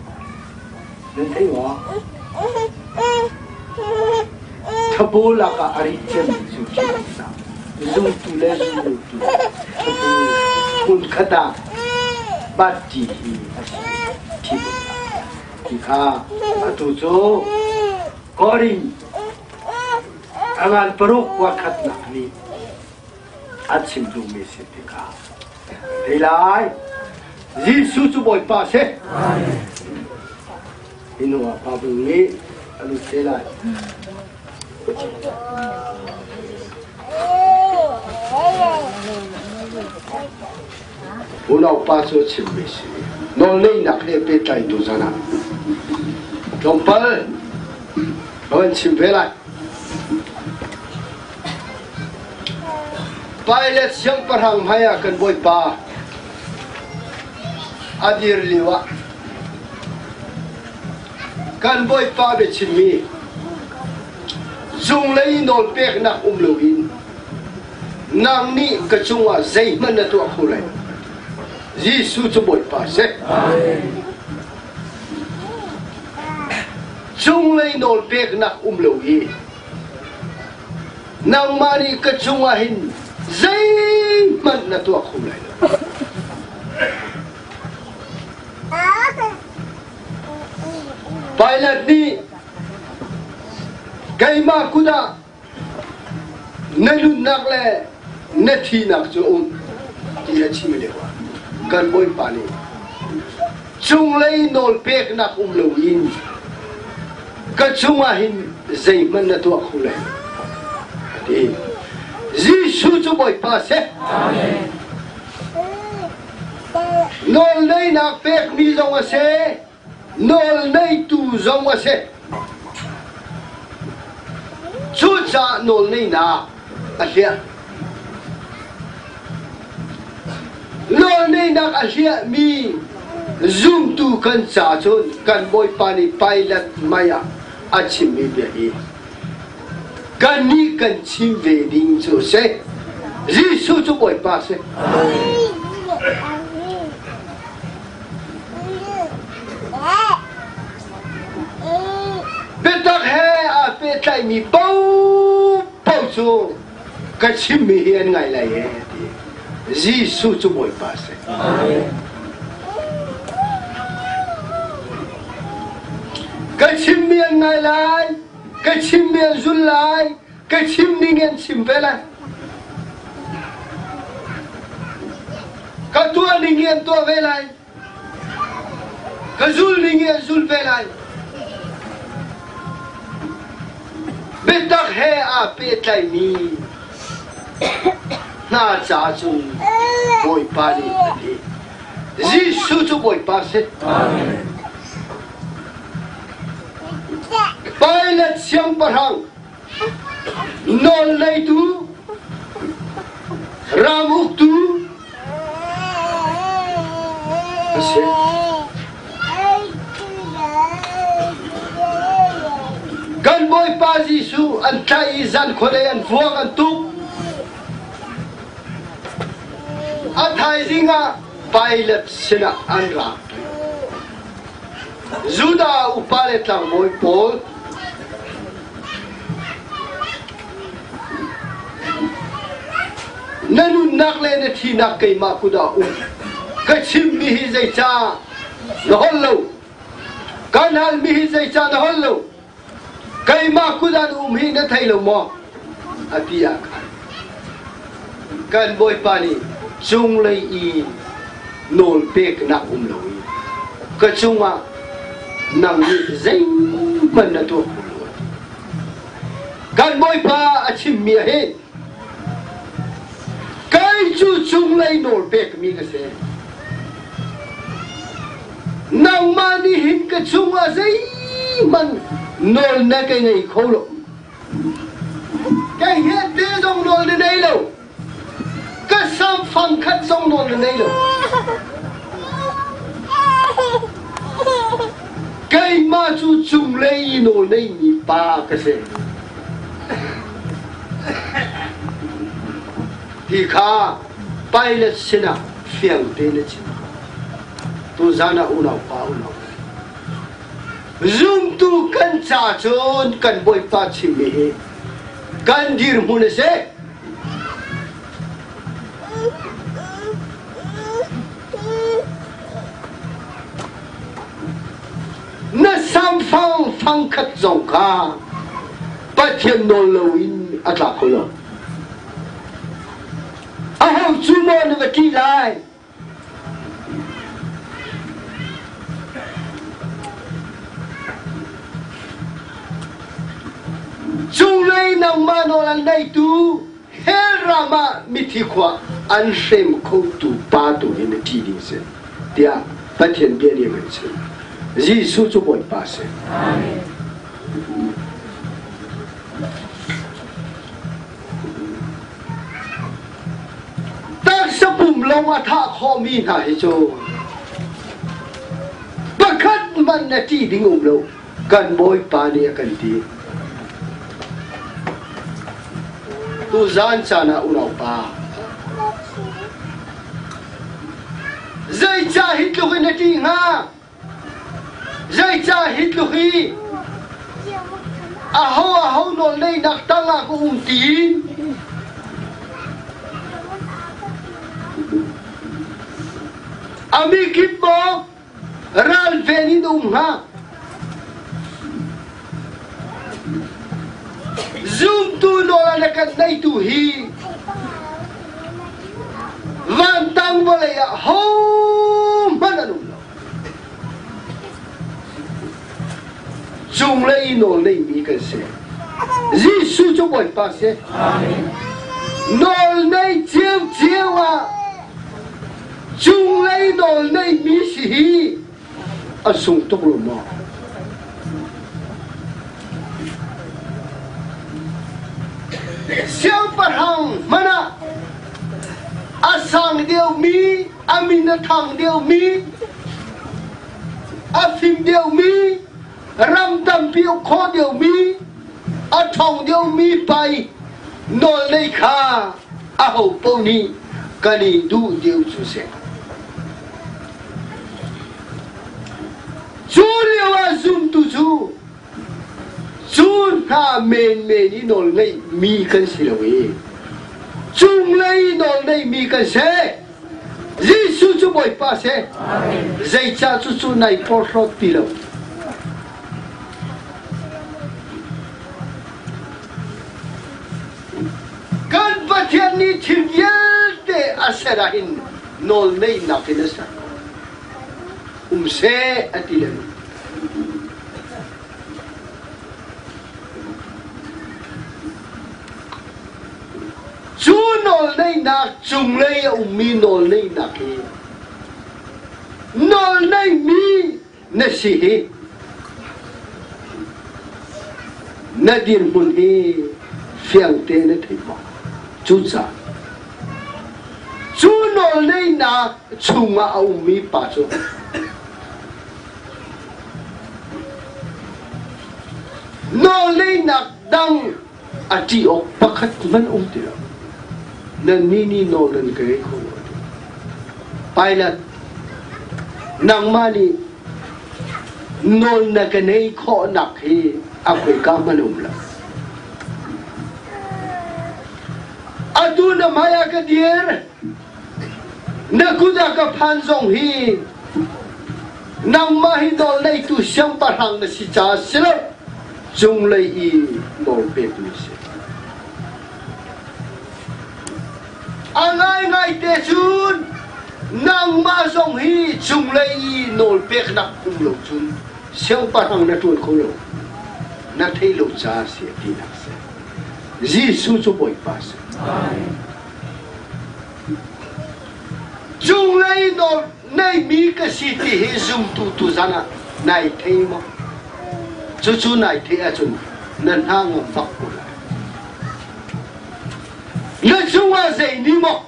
nan thei maw Thabu lakah a rit cemmi cu ṭihnak, zumtu le zumlotu thabu hmunkhat ah bat-ṭi hi a si. Ṭhitumnak ti kha atu cu Korin a ngan paruk kuakhatnak nih a chim duhmi si ti kha thei lai. Jesuh cu Bawipa a si. Hi hnu ah Pa Bung nih a lut te lai. Unaupa cu chimmi si. Nawlneihnak he pehtlai tu zan ah tlawmpal ka van chim ve lai. Pilate siangpahrang hmai ah kan Bawipa a dir lio ah kan Bawipa biachimmi cunglei nawlpeknak um loin nang nih ka cungah zeihmanh na tuah kho lai. Jesuh cu Bawipa a si. Cunglei nawlpeknak um lo i nangmah nih ka cungah hin zeihmanh na tuah kho lai lo. Pilate nih keimah kut ah na nunnak le na thihnak cu um ti a chim lio ah kan Bawipa nih cunglei nawl peknak um loin ka cungah hin zeihmanh na tuah kho lai a ti. Jesuh cu Bawipa a si. Nawlneinak pekmi zong a si, nawlneitu zong a si. Cucaah nawlneinak a hliah. Nawlneinak a hliahmi zumtu kan ca cun kan Bawipa nih Pilate mei ah a chimmi bia hi kannih kan chim ve ding cu a si. Jesuh cu Bawipa a si. Biatak he aa pehtlaihmi paohpaoh cu ka chimmi hi an ngai lai ee ti. Jesuh cu Bawipa a si. Ka chimmi an ngai lai, ka chimmi an zul lai, ka chim ning an chim ve lai. Ka tuah ning an tuah ve lai. Ka zul ning an zul ve lai. Biatak he aa pehtlaimi hna ca cun Bawipa nih a ti. Jesuh cu Bawipa a si. Pilate siangpahrang nawlneitu ram uktu a si. Kan Bawipa Jesuh an tlaih i zan khuadei an vuak an tuk. A thaizing ah Pilate sinah an ra. Judah upa le tlangbawi pawl na nunnak le na thihnak keimah kut ah um. Ka chimmi hi zeicah na holh lo? Kan halmi hi zeicah na holh lo? Keimah kut ah na um hi na thei lo maw? A ti ah khan kan Bawipa nih cunglei i nawl peknak um lo i ka cungah nang nih zeihmanh na tuah kho lo. Kan Bawipa a chimmi ah hin kei cu cunglei nawl pekmi ka si. Nangmah nih hin ka cungah zeihmanh nawl na ka ngei kho lo. Kei he te zong nawl na nei lo. Ka sam fang khat zong nawl na nei lo. Keimah cu cunglei i nawl neimi pa ka si. Ti kha Pilate sinah fiang tein a chim. Tuzan ah unau pa unau zumtu kan ca cun kan Bawipa chimmi hi kan dirhmun a si. Na samfang fangkhat zong kha Pathian nawl loin a tla kho lo. Aho cu maw na va ṭih lai? Cunglei nangmah nawl an neitu hell ram ah mithi khua an hrem khotu pa tu hi na ṭih ding si tiah Pathian bia nih a kan chimh. Jesuh cu Bawipa a si. Taksa pum lawng a thah khawhmi hna hi cu pakhat hmanh na ṭih ding um lo kan Bawipa nih a kan ti. Tuzaan caan ah unaupa zeicah hi tluk in na ṭih hnga? Zeicah hi tluk hi aho aho nawlneihnak tangah ka um tiin a mikip maw ralven in um hnga? Zumtu nawl a kan neitu hi vantang vawlei ah hohmanh an um lo. Cunglei nawl neimi kan si. Jesuh cu Bawipa si. Nawl nei ciamciam ah cunglei nawl neimi si hi a sung tuk lo maw? Siangpahrang hmanh ah a sang deuhmi, a min a thang deuhmi, a fim deuhmi, ram tampi uk kho deuhmi, a ṭhawng deuhmi pai nawl nei kha aho paoh nih kan i duh deuh cu si. Cu lio ah zumtu cu cu hna menmen i nawl ngeihmi kan si lo i cunglei nawl ngeihmi kan si. Jesuh cu Bawipa si. Zeicah cucu nai porhlawt ti lo? Kan Pathian nih thil vialte a ser ahhin nawl ngeihnak in a ser. Um seh a ti le. nawlneihnak cunglei a ummi nawlneihnak hi nawlneihmi na si hi na dirhmun hi fiangte na thei maw? Cucaah cu nawlneihnak chungah a ummi pa cu nawlneihnak dang a ṭih awk pakhat hmanh um ti lo. Nannih nih nawl nan ka ngei kho lo. Pilot, nangmah nih nawl na ka neih khawhnak hi a khoika hmanh um lo. Atu na hmai ah ka dir, na kut ah ka phan zong hi nangmah hi nawl neitu siangpahrang na si caah si lo, cunglei i nawl pekmi si. A ngaingai te cun nangmah zong hi cunglei i nawl peknak um lo cun siangpahrang na ṭuan kho lo. Na theih lo caah si a tinak si. Jesuh cu Bawipa si. Cunglei nawl neimi ka si ti hi zumtu tuzan ah nai thei maw? Cucu nai theih ahcun na hna ngam bak ko lai. Na cungah zei ni maw,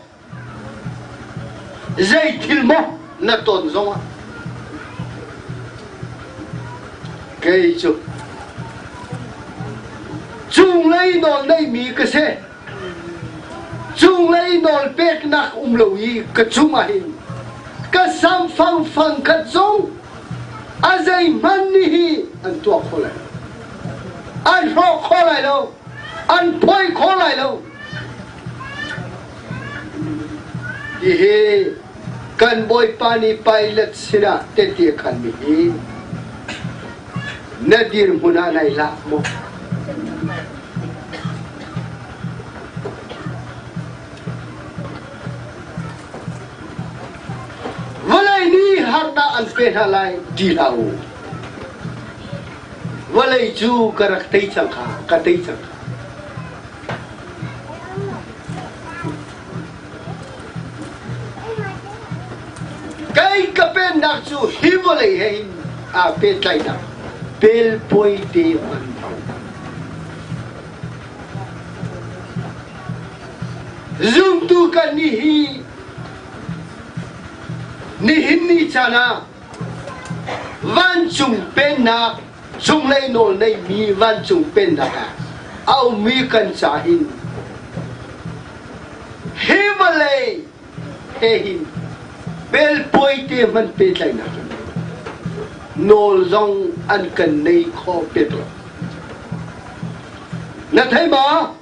zei thil maw na ton zongah kei cu cunglei nawl neimi ka si. Cunglei nawl peknak um lo i ka cungah hin ka sam fang fang khat zong a zeihmanh nih hi an tuah kho lai lo. An hrawk kho lai lo. An phoi kho lai lo. Hihi kan Bawipa nih Pilate sinah tehte a khanmi hi na dirhmun ah nai lak maw? Vawlei nih harnak an pe hna lai ti hlah u. Vawlei cu ka rak tei cang kha, ka tei cang kha. Kei ka pennak cu hi vawlei he hin aa pehtlaihnak pelpawi te hman lo. Zumtu kan nih hi nihin ni caan ah vancung pennak cunglei nawl neimi vancung pennak ah a ummi kan ca hin hi vawlei he hin pelpawi te hmanh pehtlaihnak nawl zong an kan nei kho pek lo. Na thei maw?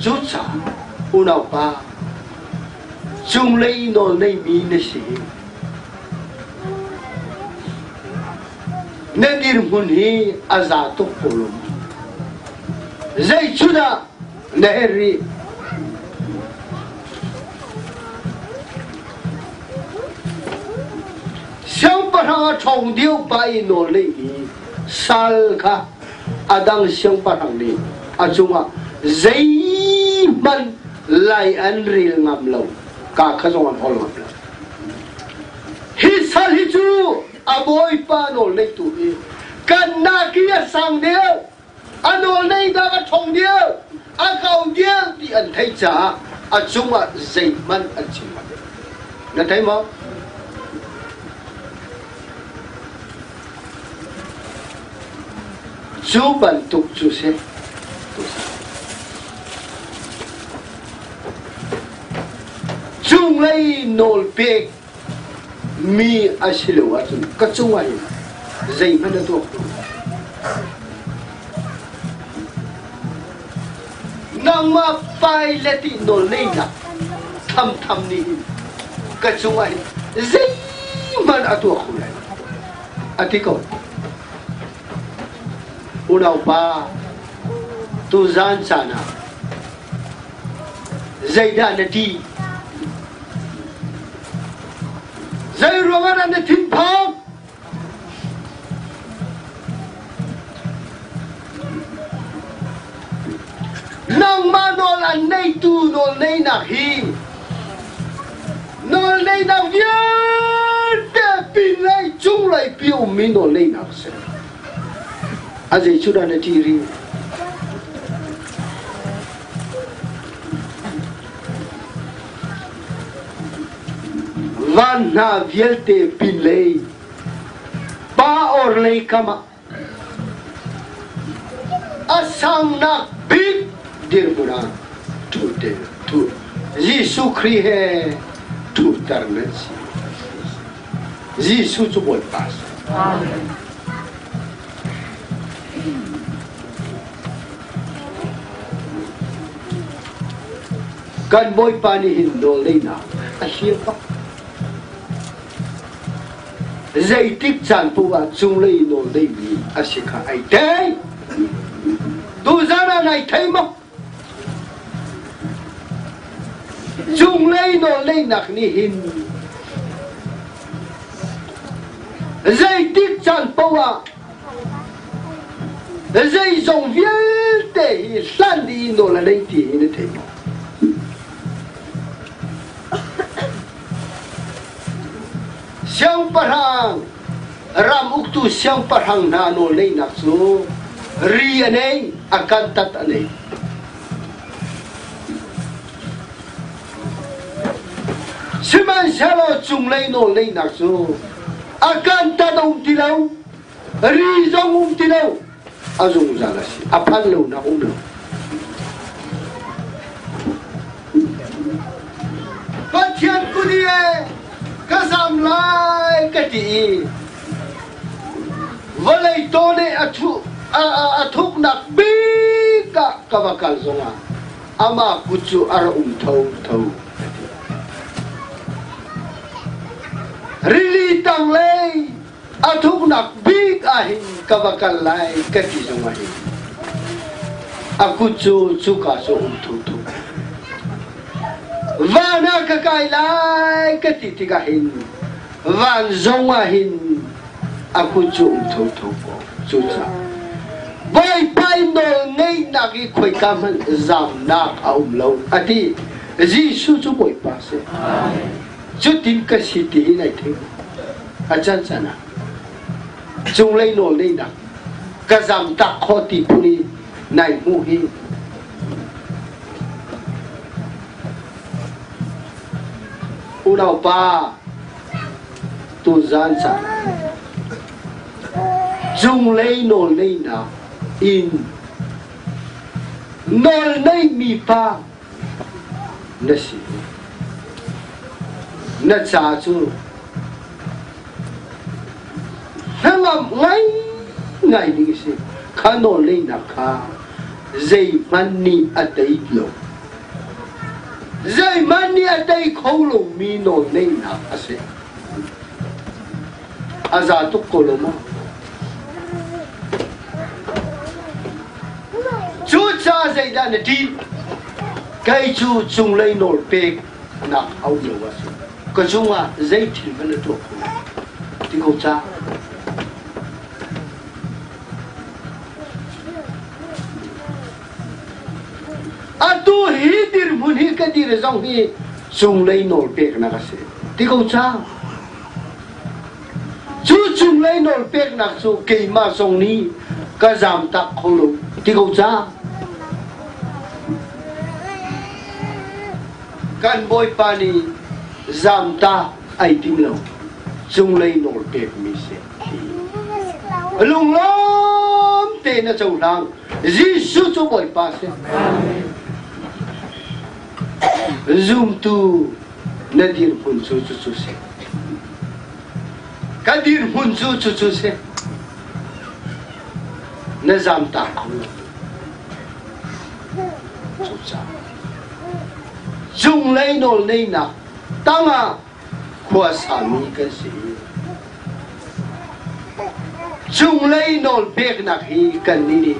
Cucaah unaupa cunglei nawl neimi na si. Na dirhmun hi a za tuk ko lo maw? Zeichun ah na herh rih? Siangpahrang a ṭhawng deuh pa i nawl neihmi sal kha a dang siangpahrang nih a cungah zeihmanh lai an rel ngam lo, ka kha zong an hawl ngam lo. Hi sal hi cu a bawipa nawl neihtu hi kan naki a sang deuh, a nawl neihnak a ṭhawng deuh, a kau deuh ti an theih caah a cungah zeihmanh an chim ngam lo. Na thei maw? Cu bantuk cu si. Cunglei nawl pek mi a si lo ahcun ka cungah hin zeihmanh a tuah kho lo. Nangmah Pilate i nawl neinak thamtham nih hin ka cungah hin zeihmanh a tuah kho lai lo. A ti ko. Unaupa, tuzaan caan ah zeidah na ṭih? Zei ruangah dah na thinphang? an neitu nawl neinak hi nawl neinak vialte pinlei cunglei pi ummi nawl neinak a si. A zei cu dah na ṭih rih? Van hna vialte pinlei pa orlei kam ah a sangnak bik dirhmun ah ṭhu te ṭhu Jesuh Khrih he ṭhuter nan si. Jesuh cu Bawipa a si. Kan Bawipa nih hin nawlneinak a hliah bak. Zeitik caan paoh ah cunglei nawl neimi a si kha ai thei. Tuzan ah nai thei maw? Cunglei nawl neinak nih hin zeitik caan paoh ah zeizong vialte hi hlan dih i nawl a nei ti hi na thei maw? Siangpahrang ram uktu siangpahrang hna nawlngeihnak cu ri a nei, a kantat a nei. Sihmanhsehlaw cunglei nawlngeihnak cu a kantat a um ti lo, ri zong um ti lo, a zungzal a si, a phan lonak um lo. Pathian kut i ka zam lai ka ti i vawlei taw nih a thuh a thuknak bik ah ka va kal zongah amah kut cu a ra um tho tho ka ti. Rili tanglei a thuknak bik ah hin ka va kal lai ka ti zongah hin a kut cu cuka cu um thuthu van ah ka kai lai ka ti tikah hin van zong ah hin a kut cu um thotho ko. Cucaah Bawipa nawl ngeihnak i khoika hmanh zamnak a um lo a ti. Jesuh cu Bawipa a si. Cutin ka si ti hi nai thei a can can ah cunglei nawl neinak ka zamtak kho ti phun i nai hmuh hi unaupa tuzan ca cunglei nawl neinak in nawl neimi pa na si. Na ca cu hnangam ngaingai ding a si. Kha nawlngeihnak kha zeihmanh nih a tei lo. Zeihmanh nih a tei kho lomi nawlngeihnak a si. A za tuk ko lo maw? Cucaah zeidah na ṭih? Kei cu cunglei nawl peknak a um lo ahcun ka cungah zei thil hmanh na tuah kho lo ti ko ca. Atu hi dirhmun hi ka dir zong hi cunglei nawl peknak a si ti ko ca. Cu cunglei nawl peknak cu keimah zong nih ka zamtak kho lo ti ko ca. Kan Bawipa nih zamtak ai tim lo cunglei nawl pekmi si. Lunglawm tein a cohlang. Jesuh cu Bawipa si. Zumtu na dirhmun cu cucu si. Ka dirhmun cu cucu si. Na zamtak kho lo. Cucaah cunglei nawl neinak tangah khua sami kan si. Cunglei nawl peknak hi kannih nih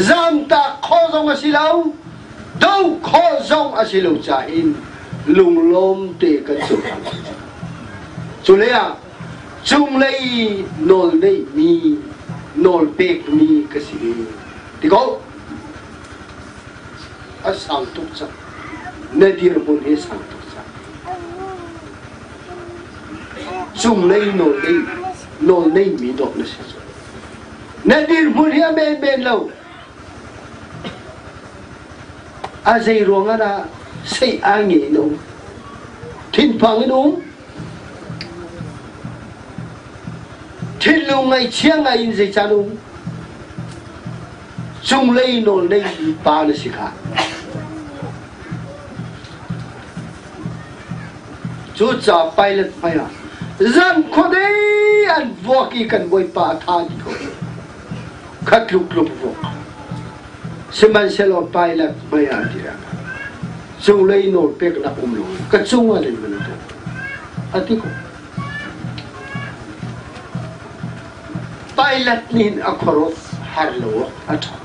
zamtak khawh zong a si lo, do khawh zong a si lo cain lunglawm te kan cohlang. Culei ah cunglei nawl neihmi nawl pekmi ka si ve. Ti ko. A sang tuk cang. Na dirhmun hi sang tuk cang. Cunglei nawl nei nawl neimi dawh na si cu. Na dirhmun hi a menmen lo. A zei ruang ah dah sei aa nge in a um? Thinphang in um? Thinlung ngaihchia ngai in zeicah na um? Cunglei nawl neimi pa na si kha. Cucaah Pilate hmaiah zan khuadei an vuak i kan Bawipa a tha dih ko. Kha tluk tluk vuak. Sihmanhsehlaw Pilate hmaiah a dir ah cunglei nawl peknak um lo ka cungah zeihmanh a tuah a ti ko. Pilate nih a khuaruah har lo awk a ṭha.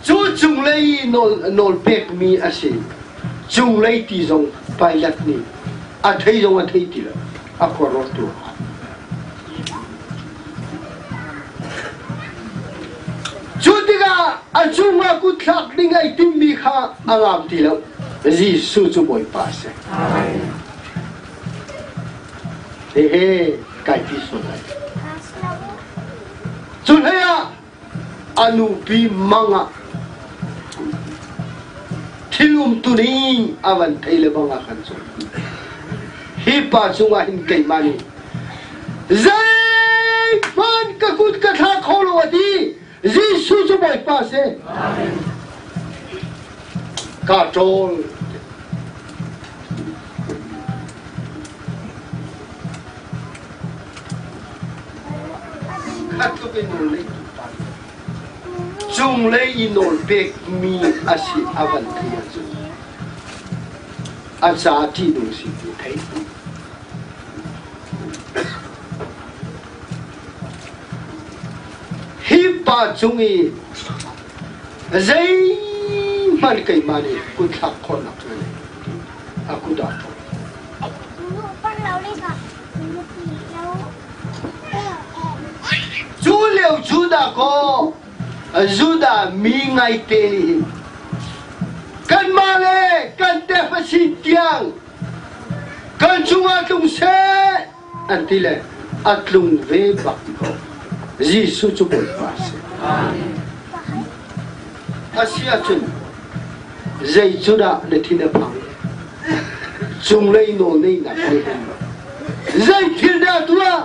Cu cunglei nawl pekmi a si. Cunglei ti zong Pilate nih a thei zong a thei ti lo. A khuaruah tu. Cu tikah a cungah kutthlak ding ai timmi kha a ngam ti lo. Jesuh cu Bawipa a si. Hehe, kai ti sual lai. Cu hlei ah a nupi mang ah thil umtuning a van thei le bang ah khan cun hi pa cungah hin keimah nih zeihmanh ka kut ka thla kho lo a ti. Jesuh cu Bawipa a si. Ka ṭawl. Khat tluk in nawl nei tu pa cunglei i nawl pekmi a si a van thei ahcun a ca ṭihnung si ti thei. Hi pa cung i zeihmanh keimah nih kutthlak khawhnak cu nei a kut ah ṭawl. Cu lio Judah kaw Judah mi ngaite nih hin kanmah le kan tefa sin tiang kan cungah tlung seh an ti le a tlung ve bak ko. Jesuh cu Bawipa a si. A si ahcun zei cu dah na thin a phang? Cunglei nawl neinak nih hin zei thil dah tuah?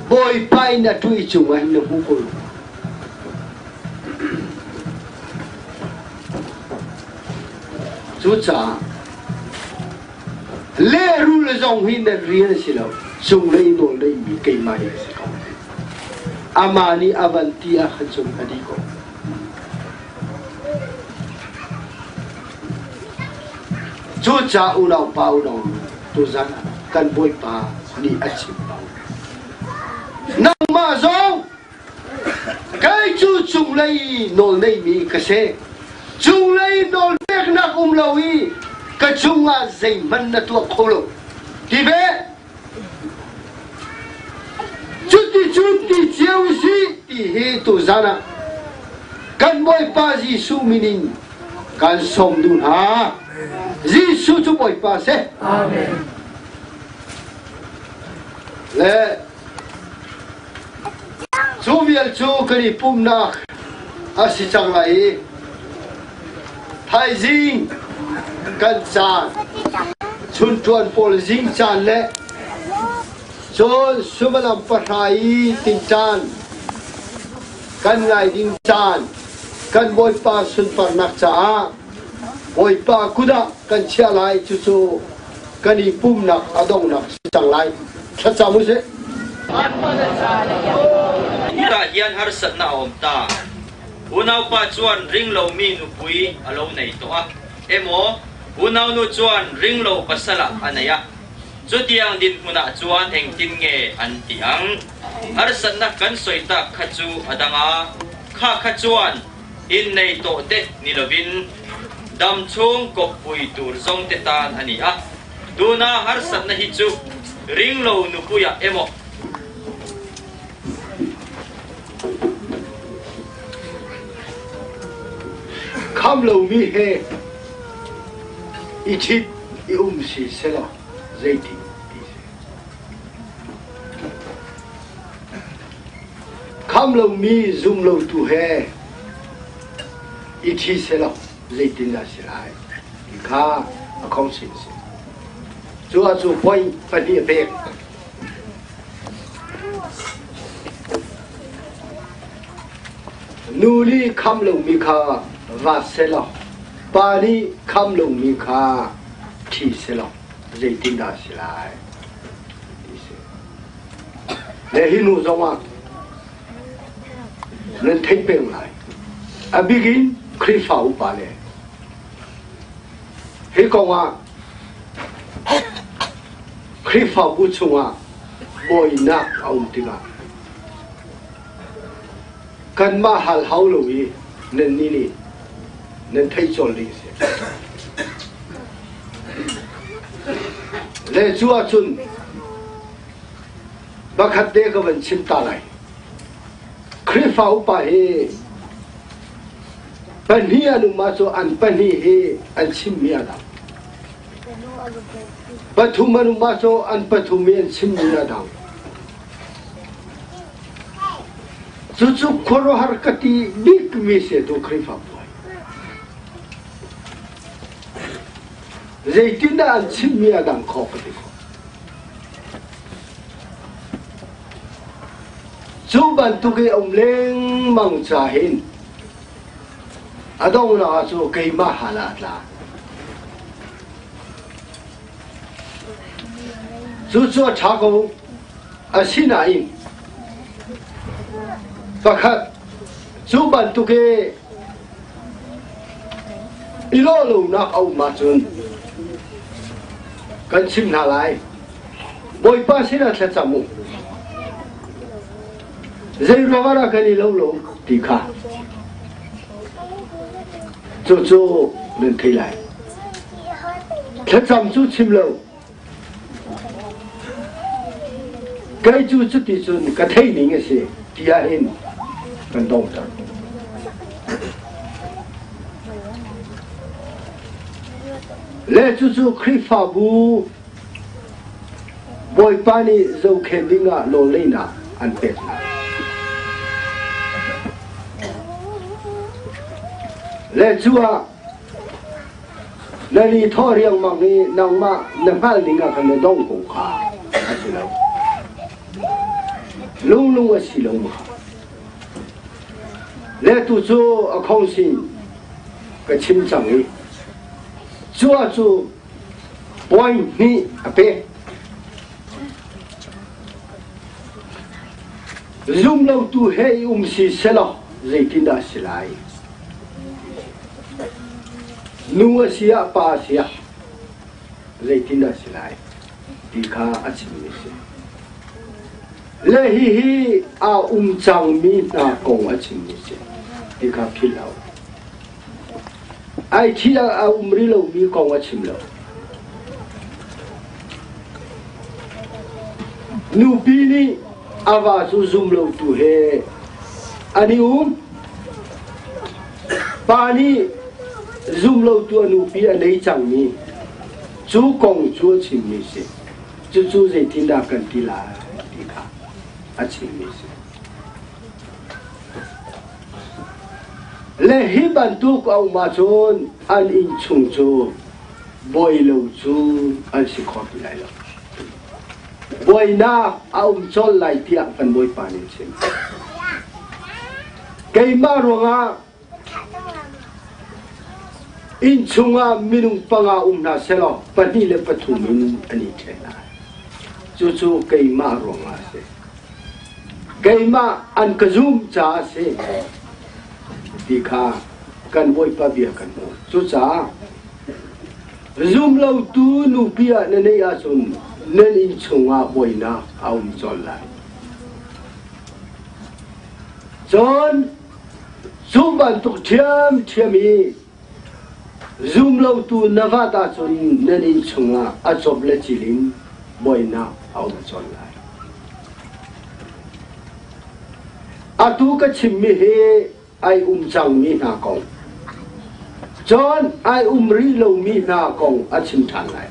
Bawipa in a tui cungah hin na hmu ko lo. Cucaah lehrul zong hi nan rian a si lo. Cunglei nawl neimi keimah hi ka si ko. Amah nih a van ti ah khan cun a dih ko. Cucaah unaupa unaunu tuzan ah kan Bawipa nih a chim bang nangmah zong Kei cu cunglei nawl neimi ka si. Cunglei nawl peknak um lo i ka cungah zeihmanh na tuah kho lo. Ti ve. Cuti cun ti cio usih ti hi tuzan ah kan Bawipa Jesuh min in kan sawm duh hna. Jesuh cu Bawipa a si. Amen. Le Cu vial cu kan i pumhnak a si cang lai i thaizing kan caan chunṭuan pawl zing caan le cun suimilam pahra i tinṭan kan ngai ding caan kan Bawipa sunparnak caah Bawipa kut ah kan chiah lai. Cucu kan i pumnak a donghnak si cang lai. Thlacam usih. Tah hian harsatnak a um ta. Unaupa chuan ringlomi nupui a lo nei tawh a, emaw unaunu chuan ringlo pasal ah a nei a. Chutiang dinhmun ah chuan engtin nge an ti ang? Harsatnak kan sawi tak kha chu a dang a, kha kha chuan innei tawh te ni lovin damchhung kawppui tur zawng te tan a ni a. Tuna harsatna hi chu ringlo nupuiah emaw, Kham lomi he i ṭhit i um si selaw zeitin ti si. Kham lomi zum lotu he i ṭhi selaw zeitindah si lai ti kha a khong sin si. Cu ah cu point pahnih a pek. Nu nih kham lomi kha va selaw, pa nih kham lomi kha ṭhi selaw zeitindah a si lai? Ti si. Le hi nu zongah nan theih peng lai. A bik in Khrihfa upa le hi kongah Khrihfabu chungah buainak a um tikah kanmah hal hau lo i nannih nih nan theih cawl ding a si. Le cu ahcun pakhat te ka van chim ta lai. Khrihfa upa hi pahnih an um ahcun an pahnih hi an chimmi a dang. Pathum an um ahcun an pathum i an chimmi a dang. Cucu khuaruahhar ka ti bikmi si tu Khrihfa puai. Zeitindah an chimmi a dang kho ka ti khawh. Cu bantuk i um lengmang ca hin a donghnak ah cu keimah hal ah a tla. Cucu a ṭha ko. Asinain pakhat cu bantuk i i lawh lonak a um ahcun kan chim hna lai. Bawipa sinah thlacam u. Zei ruangah dah kan i lo lo ti kha cucu nan thei lai. Thlacam cu chim lo. Kei cu cuti cun ka theih ning a si tiah hin kan donghter. Le cucu Khrihfabu Bawipa nih zohkhenh dingah nawlngeihnak an pek hna. Le cu ah na ni thawh riangmang i nangmah na hngalh ning ah khan na dong ko kha a si lo. Lunglung a si lo ma? Le tu cu a khong sin ka chim cang i cu ah cu point hnih a pek. Zumlotu he i um si selaw zeitindah a si lai? Nu a si ah pa a si ah zeitindah a si lai ti kha a chimmi a si. Le hihi aa um cangmi hna kong a chimmi a si ti kha philh lo. Ai thi a um rih lomi kong a chim lo. Nupi nih a va cu zum lotu he an i um. Pa nih zum lotu a nupi a nei cangmi cu kong cu a chimmi si. Cucu zeitindah kan ti lai ti kha a chimmi si. Le hi bantuk a um ahcun an innchung cu buai lo cu an si kho ti lai lo. Buainak a um colh lai tiah kan Bawipa nih a chim. Keimah ruangah innchung ah minung panga um hna sehlaw pahnih le pathum in an i ṭhen lai. Cucu keimah ruangah a si. Keimah an ka zum caah a si ti kha kan Bawipa bia kan hmuh. Cucaah zum lotu nupi ah na neih ahcun nan inn chungah buainak a um colh lai. Cun cu bantuk ṭhiamṭhiam i zum lotu na vat ahcun nan inn chungah a cop le cil in buainak a um colh lai. Atu ka chimmi hi ai um cangmi hna kong. Cun ai um rih lomi hna kong a chim ṭhan lai.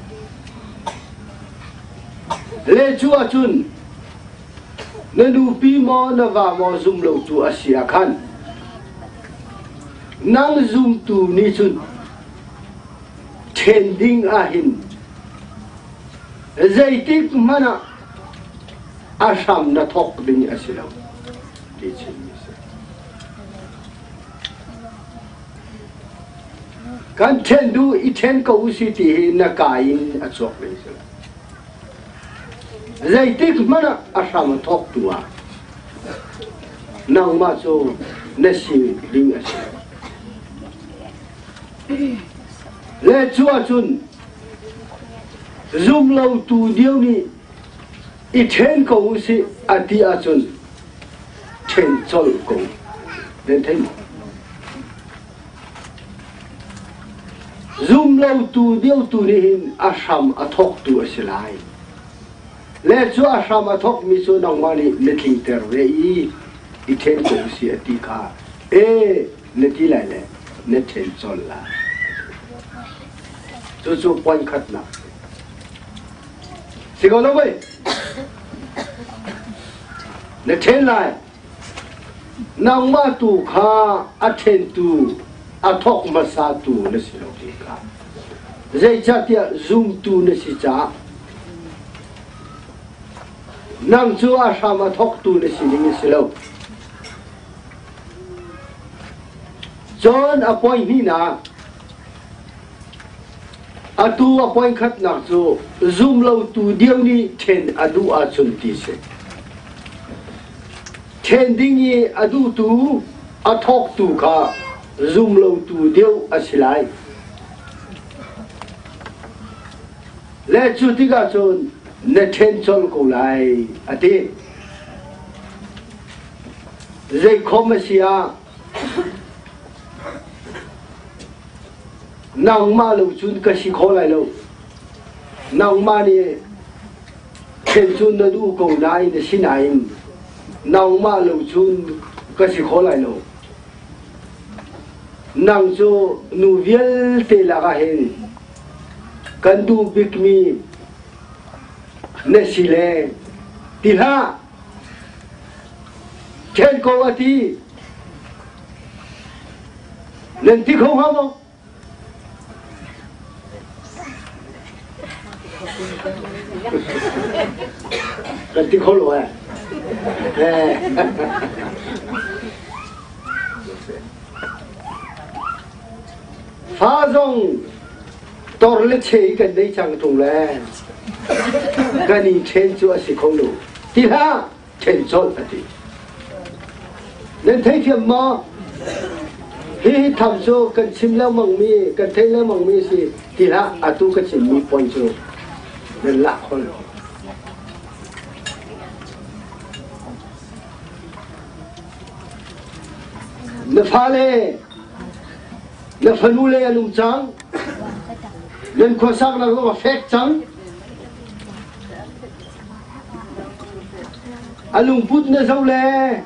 Le cu ahcun na nupi maw na va maw zum lotu a si ah khan nang zumtu nih cun ṭhen ding ahhin zeitik hmanh ah a hram na thawk ding a si lo ti chimmi a si. Kan ṭhen duh i ṭhen ko usih ti hi na ka in a chuak ding si lo. Zeitik hmanh ah a hram a thawktu ah nangmah cu na si ding a si. Le cu ahcun zumlotu dio nih i ṭhen ko usih a ti ahcun ṭhen colh ko. Nan thei maw? Zumlotu deutu nih hin a hram a thawktu a si lai. Le cu a hram a thawkmi cu nangmah nih na tlingter ve i i ṭhen ko si a ti kha e na ti lai le na ṭhen colh lai. Cucu point khatnak. Si ko lo wei? Na ṭhen lai. Nangmah tu kha a ṭhentu, a thawk hmasatu na si lo ti kha. Zeicahtiah zumtu na si caah nang cu a hram a thawktu na si ding a si lo. Cun a poi hnihnak, atu a poi khatnak cu zumlotu deu nih ṭhen a duh ahcun ti si. Ṭhen ding i a duhtu, a thawktu kha zumlotu deuh a si lai. Le cu tikah cun na ṭhen colh ko lai, a ti. Zeikhom a si ah nangmah lo cun ka si kho lai lo. Nangmah nih ṭhen cun na duh ko nain a si nain nangmah lo cun ka si kho lai lo. Nang cu nu vialte lakah hin kan duh bikmi na si le ti hlah. Ṭhen ko a ti. Nan ti kho hnga maw? Kan ti kho lo eh. Fa zong tor le che i kan nei cang tung le kan i ṭhen cu a si kho lo. Ti hlah ṭhen colh a ti. Nan theithiam maw? Hihi tham cu kan chim lengmang mi, kan theih lengmang mi si ti hlah atu ka chimmi point cu nan lak kho lo. Na fale, na fanule an um cang, nan khuasaknak zong a fek cang. A lungput na zoh le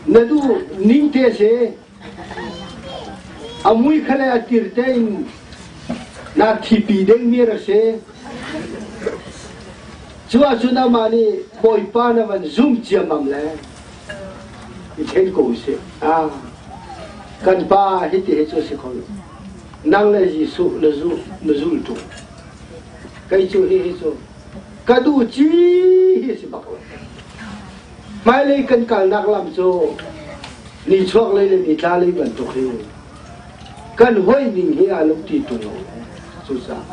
na duh ning te a si. A mui kha le a tir tein na thipi dengmi a si. Cu ahcun amah nih Bawipa na van zum ciammam le i then ko usih. Ah, kan pa hiti hi cu a si kho lo. Nang le Jesuh na zu na zul ṭung. Kei cu hihi cu ka duh ci hi si bak lo. Hmailei kan kalnak lam cu nichuak lei le nitla lei bantuk hi kan hoi ning hi aa lo ti tung lo. Cucaah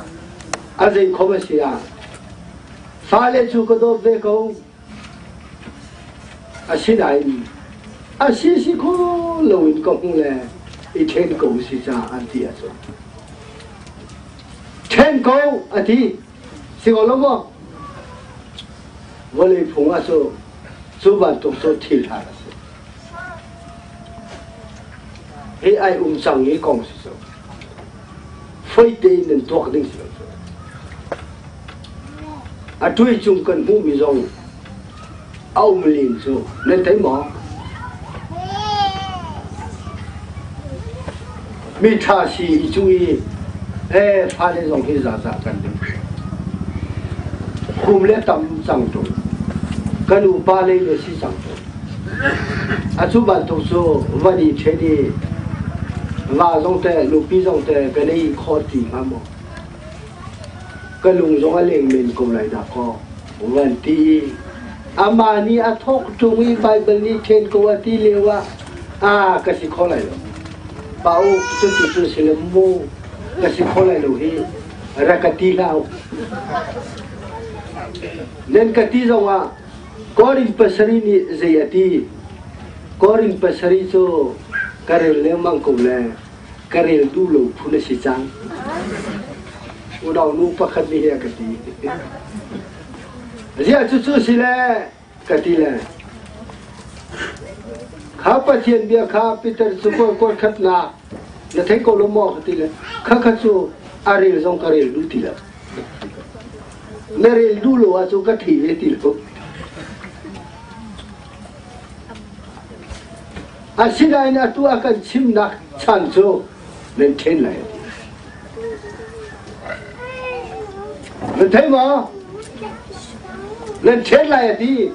a zei khom a si ah fale cu ka dawt ve ko. Asinain a si si kho loin ka hmu le i ṭhen ko si ca an ti ahcun ṭhen ko a ti si ko lo maw? Vawlei phung ah cu cu bantuk cu thil ṭha a si. Hi ai um cang i kong si cu. Foi tein nan tuak ding si lo cu. A tui cung kan hmuhmi zong a um len cu nan thei maw? Mi ṭha si i cu i ee fale zong hi zaza kan ding. Kum le tam cang ṭung. Kan upa lei le si cang ṭung. Atu bantuk cu van i ṭhen i va zong te nupi zong te kan ei khawh ti hnga maw? Ka lung zong a leng men ko lai dah kaw van ti i amah nih a thawk ṭung i Baibal nih ṭhen ko a ti lio ah a ka si kho lai lo. Pa u cuti cu si le mu ka si kho lai lo hi rak ka ti hlah u. Nan ka ti zongah Korin pasarih nih zei a ti? Korin pasarih cu ka rel lengmang ko le ka rel duh lo phun a si cang. Unau nu pakhat nih hi a ka ti. Ziah cucu si le ka ti le kha Pathian bia kha Peter cu kawl khat na na thei ko lo maw ka ti le kha kha cu a rel zong ka rel duh ti lo. Na rel duh lo ahcun ka thei ve ti lo. Asinain atu a kan chimnak chan cu nan ṭhen lai a ti. Nan thei maw? Nan ṭhen lai a ti.